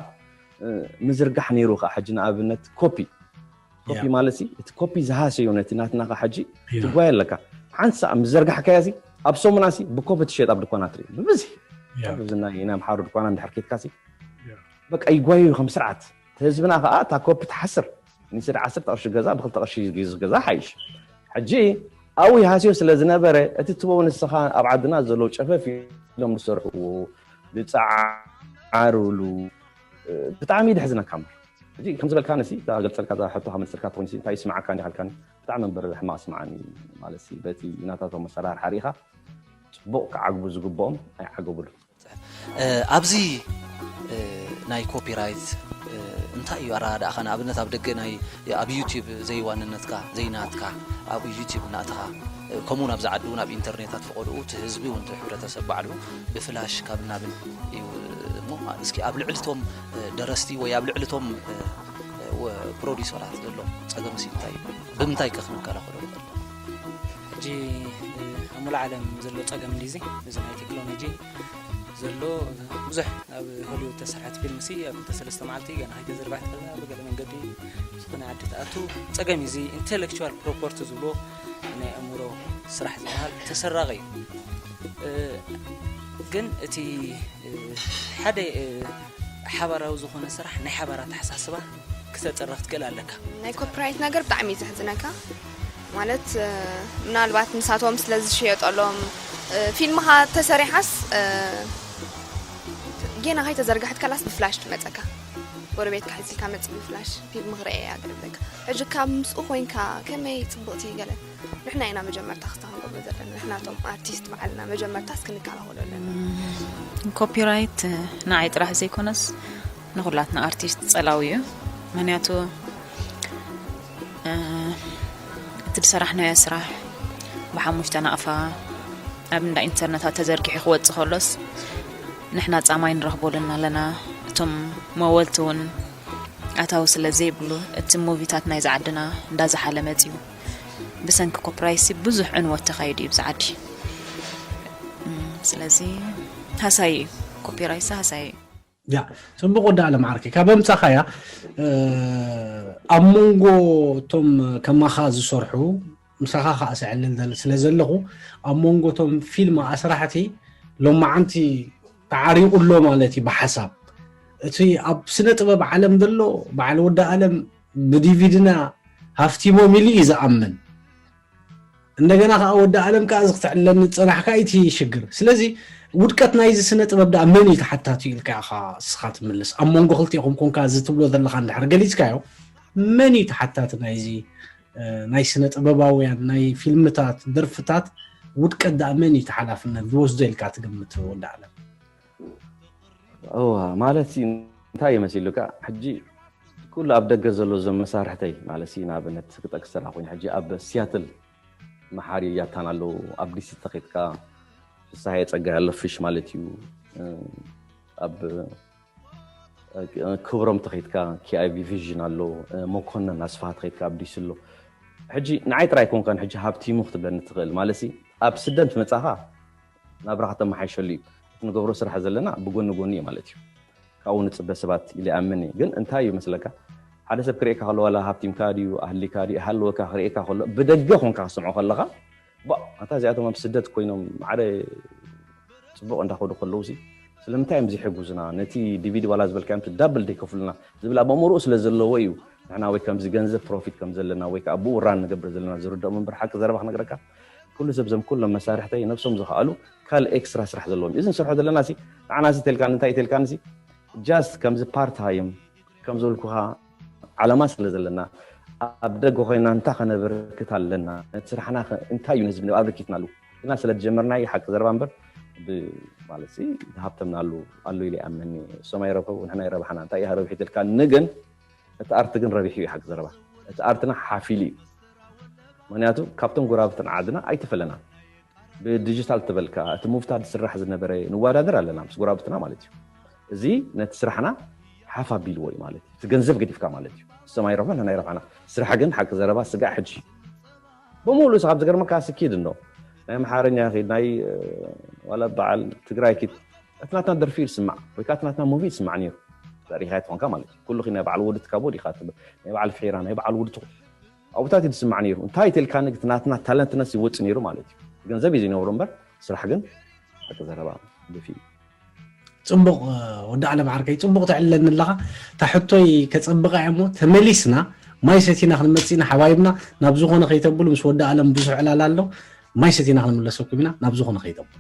እ፣ ምዝርጋሕ ነይሩ ከኣ። ሕጂ ንኣብነት ኮፒ፣ ኮፒ ያ። ማለት ሲ፣ እቲ ኮፒ ዝሃሰዮ ነቲ ናትና ከኣ ሕጂ ያ። ትጓየ ኣለካ። ሓንሳ ምስ ዘርጋሕካያ ሲ፣ ኣብ ሰሙና ሲ ብኮፒ ትሸጥ ኣብ ድኳናት ርኢ። ብብዝሒ። ያ። ኣብዚ ናይ፣ ናይ ኣምሓሩ ድኳና እንድሕር ኬድካ ሲ፣ ያ። በቃ ይጓየዩ ከም ስርዓት። እቲ ህዝብና ከኣ እታ ኮፒ ትሓስር። ንስድ 10 ቅርሺ ገዛ ብ2 ቅርሺ ዝገዛ ሓይሽ። ሕጂ ኣብኡ ይሃስዮ ስለ ዝነበረ፣ እቲ ትቦ ንስኻ ኣብ ዓድና ዘለዉ ጨፈፍ ኢሎም ዝሰርሕዎ፣ ዝጸዓርሉ፣ እ፣ ብጣዕሚ እዩ ደሕዝነካ እምበር። ሕጂ ከም ዝበልካ ንሲ፣ እታ ገልጸልካ እዛ ሕቶ ካብ መልሰልካ ትኾን ሲ፣ እንታይ ይስምዓካ እንዲ ሃልካኒ? ብጣዕሚ እምበር ሕማቕ ስምዓኒ ማለት ሲ፣ በቲ ናታቶም ኣሰራርሓ ርኢኻ ጽቡቕ ክዓግቡ ዝግብኦም ኣይዓገቡሉ። እ፣ ኣብዚ፣ እ፣ ናይ ኮፒራይት፣ እ፣ እንታይ እዩ ኣረዳድኣኻ? ንኣብነት ኣብ ደገ ናይ፣ ኣብ ዩቲዩብ ዘይዋንነትካ፣ ዘይናትካ፣ ኣብ ዩቲዩብ እናእተኻ፣ እ፣ ከምኡ እውን ኣብዚ ዓዲ እውን ኣብ ኢንተርኔታት ፈቐድኡ እቲ ህዝቢ እውን እቲ ሕብረተሰብ ባዕሉ ብፍላሽ ካብ እናብል እዩ እሞ፣ እስኪ ኣብ ልዕሊ እቶም፣ እ፣ ደረስቲ ወይ ኣብ ልዕሊ እቶም፣ እ፣ እ፣ ወ-፣ ፕሮዲሰራት ዘሎ ጸገምሲ እንታይ እዩ? ብምንታይ ከ ክንከላኸሎ ንኽእል? ሕጂ፣ እ፣ ኣብ ሙሉእ ዓለም ዘሎ ጸገም እንዲዚ፣ እዚ ናይ ቴክኖሎጂ ዘሎ፣ እ፣ ብዙሕ ኣብ ሆሊውድ ተሰርሐት ፊልም ሲ ኣብ ክልተ ሰለስተ መዓልቲ ገና ከይተዘርግሐት ከላ ብገለ መንገዲ ዝኾነ ዓዲ ትኣቱ። ጸገም እዩ። እዚ ኢንተሌክቹዋል ፕሮፐርቲ ዝብሎ ናይ ኣእምሮ ስራሕ ዝበሃል ተሰራቒ እዩ። እ፣ ግን እቲ፣ እ፣ ሓደ፣ እ፣ ሓባራዊ ዝኾነ ስራሕ ናይ ሓባር ኣተሓሳስባ ክተጥርኽ ትክእል ኣለካ። ናይ ኮፒራይት ነገር ብጣዕሚ እዩ ዘሕዝነካ። ማለት፣ እ፣ ምናልባት ንሳቶም ስለ ዝሽየጠሎም፣ እ፣ ፊልምኻ ተሰሪሓስ፣ እ፣ ጌና ከይተዘርግሐት ከላስ ብፍላሽ ትመጸካ። ጎረቤትካ ሒዝልካ መጽእ ብፍላሽ ፊልም ክርእየ እያ ገለ ዝብለካ። ሕጂ ካብ ምስኡ ኮይንካ ከመይ ጽብቕቲ ገለ። ንሕና ኢና መጀመርታ ክስታ ክንገብሮ ዘለና። ንሕና እቶም ኣርቲስት በዓልና መጀመርታ እስኪ ንከላኸሎ ኣለና። ኮፒራይት ንዓይ ጥራሕ ዘይኮነስ ንኹላትና ኣርቲስት ጸላዊ እዩ። ምኽንያቱ፣ እ፣ እቲ ዝሰራሕናዮ ስራሕ ብሓሙሽተ ናቕፋ ኣብ እንዳ ኢንተርነታት ተዘርጊሑ ክወጽእ ከሎስ ንሕና ጻማ ኣይንረኽበሉን ኣለና። እቶም መወልቲ እውን ኣታዊ ስለ ዘይብሉ እቲ ሙቪታት ናይዚ ዓድና እንዳዝሓለ መጺኡ። ብሰንኪ ኮፒራይት ሲ ብዙሕ ዕንወት ተኻይዱ እዩ ብዚ ዓዲ። እም፣ ስለዚ ሃሳይ እዩ። ኮፒራይት ሲ ሃሳይ እዩ። ያ፣ ጽቡቕ ወዲ ኣለም ዓርከይ። ካብ ኣምጻኻያ፣ እ፣ ኣብ መንጎ እቶም ከማኻ ዝሰርሑ፣ ምሳኻ ከኣ ስዕልል ዘል-፣ ስለ ዘለኹ፣ ኣብ መንጎ እቶም ፊልም ኣስራሕቲ ሎማዓንቲ ተዓሪቑ ኣሎ ማለት እዩ ብሓሳብ። እቲ ኣብ ስነ ጥበብ ዓለም ዘሎ በዓል ወዲ ኣለም ብዲቪድና ሃፍቲሞም ኢሉ እዩ ዝኣምን። እንደገና ከኣ ወዲ ኣለም ከኣ እዚ ክትዕለኒ ዝጸናሕካ እቲ ሽግር። ስለዚ ውድቀት ናይዚ ስነ ጥበብ ደኣ መን እዩ ተሓታቲ ኢልካ ኢኻ እስኻ ትምልስ? ኣብ መንጎ ክልቲኦም ኮንካ እዚ ትብሎ ዘለኻ እንድሕር ገሊጽካዮ፣ መን እዩ ተሓታቲ ናይዚ፣ እ፣ ናይ ስነ ጥበባውያን፣ ናይ ፊልምታት፣ ደርፍታት ውድቀት ደኣ መን እዩ ተሓላፍነት ዝወስዶ ኢልካ ትግምት ወዲ ኣለም? እዋ፣ ማለት ሲ እንታይ እዩ መሲሉካ? ሕጂ ኩሉ ኣብ ደገ ዘሎ እዞም መሳርሕተይ፣ ማለት ሲ ንኣብነት ክጠቅስ ተላ ኮይኑ፣ ሕጂ ኣብ ሲያትል መሓሪ ያታን ኣለዉ፣ ኣብ ዲሲ ተኸይድካ ፍስሃየ ጸጋይ ኣሎ፣ ፊሽ ማለት እዩ፣ እ፣ ኣብ፣ እ፣ ክብሮም ተኸይድካ ኬ ኣይ ቪ ቪዥን ኣሎ፣ እ፣ መኮነን ኣስፍሃ ተኸይድካ ኣብ ዲሲ ኣሎ። ሕጂ ንዓይ ጥራይ ኮንካን ሕጂ ሃብቲሙ ክትብለኒ ትኽእል፣ ማለት ሲ ኣብ ስደት መጻኻ ናብራኻ ተመሓይሸሉ እዩ። እቲ ንገብሮ ስራሕ ዘለና ብጎኒ ጎኒ እዩ ማለት እዩ። ካብኡ ንጽበ ሰባት ኢለ ይኣምን እየ። ግን እንታይ እዩ መስለካ? ሓደ ሰብ ክርእየካ ከሎ፣ ዋላ ሃብቲምካ ድዩ፣ ኣህሊካ ድዩ፣ ኣይሃለወካ፣ ክርእየካ ከሎ፣ ብደገ ኮንካ ክሰምዖ ከለኻ፣ ባ፣ ኣታ እዚኣቶም ኣብ ስደት ኮይኖም ማዕረ ጽቡቕ እንዳኸዱ ከለዉ ሲ፣ ስለምንታይ እዮም ዘይሕጉዙና? ነቲ ዲቪዲ ዋላ ዝበልካዮም እቲ ዳብል ደይከፍሉና ዝብል ኣብ ኣእምሮኡ ስለ ዘለዎ እዩ። ንሕና ወይ ከምዚ ገንዘብ ፕሮፊት ከም ዘለና ወይ ከኣ ብኡ ራን ንገብር ዘለና ዝርድኦም እምበር፣ ሓቂ ዘረባ ክነግረካ፣ ኩሉ ሰብ፣ እዞም ኩሎም መሳርሕተይ ነብሶም ዝኸኣሉ ካልእ ኤክስትራ ስራሕ ዘለዎም እዩ። እዚ ንሰርሖ ዘለና ሲ፣ ንዓና ሲ ተልካኒ፣ እንታይ ተልካኒ ሲ፣ ጃስት ከምዚ ፓርት ታይም ከም ዝበልኩኻ ዓላማ ስለ ዘለና፣ ኣብ ደገ ኮይና እንታይ ከነበርክት ኣለና፣ ነቲ ስራሕና ከ እንታይ እዩ ነዚ ኣብ ርኪትናሉ፣ ግና ስለ ዝጀመርናዮ ሓቂ ዘረባ እምበር፣ ብ-፣ ማለት ሲ፣ ዝሃብተምናሉ ኣሎ ኢለ ይኣምን። እሶም ኣይረብሑ፣ ንሕና ኣይረብሓና፣ እንታይ እዩ ረብሒት ኢልካኒ፣ ግን እቲ ኣርት ግን ረቢሑ እዩ ሓቂ ዘረባ። እቲ ኣርትና ሓፊሉ እዩ። ምክንያቱ ካብቶም ጎረባብትና ዓድና ኣይተፈለና። ብዲጂታል ተበልካ እቲ ሙቭታት ዝስራሕ ዝነበረ ንወዳደር ኣለና ምስ ጎረባብትና ማለት እዩ። እዚ ነቲ ስራሕና ሓፍ ኣቢልዎ እዩ ማለት እዩ። እቲ ገንዘብ ገዲፍካ ማለት እዩ። እሶም ኣይረብሑን ንሕና ኣይረብሓና። ስራሕ ግን ሓቂ ዘረባ ስጋዕ ሕጂ ብምሉእ ካብ ዝገርመካ ስኪድ እንዶ ናይ ኣምሓርኛ ኺድ ናይ ዋላ በዓል ትግራይ ኪድ እቲ ናትና ደርፊ እዩ ዝስማዕ ወይ ከዓ እቲ ናትና ሙቪ ይስማዕ ነይሩ። ዘሪኻ ትኾንካ ማለት እዩ። ኩሉ ናይ በዓል ወዲ ትካቦ ዲኻ ትብል ናይ በዓል ፌራ ናይ በዓል ውድቱ ኣብታት እዩ ዝስማዕ ነይሩ። እንታይ ተልካ ንግት ናትና ታለንትነስ ይወፅ ነይሩ ማለት እዩ። ገንዘብ እዩ ዝነብሩ እምበር ስራሕ ግን ሓቂ ዘረባ ግፊ እዩ። ፅቡቕ። ወዲ ዓለም ዓርከይ ፅቡቕ ተዕልለኒ ኣለኻ። እታ ሕቶይ ከፀብቓ እሞ ተመሊስና ማይ ሰቲና ክንመፅእ ኢና ሓባይብና። ናብ ዝኾነ ከይተብሉ ምስ ወዲ ዓለም ብዙሕ ዕላል ኣሎ። ማይ ሰቲና ክንምለሰኩም ኢና ናብ ዝኾነ ከይተብሉ።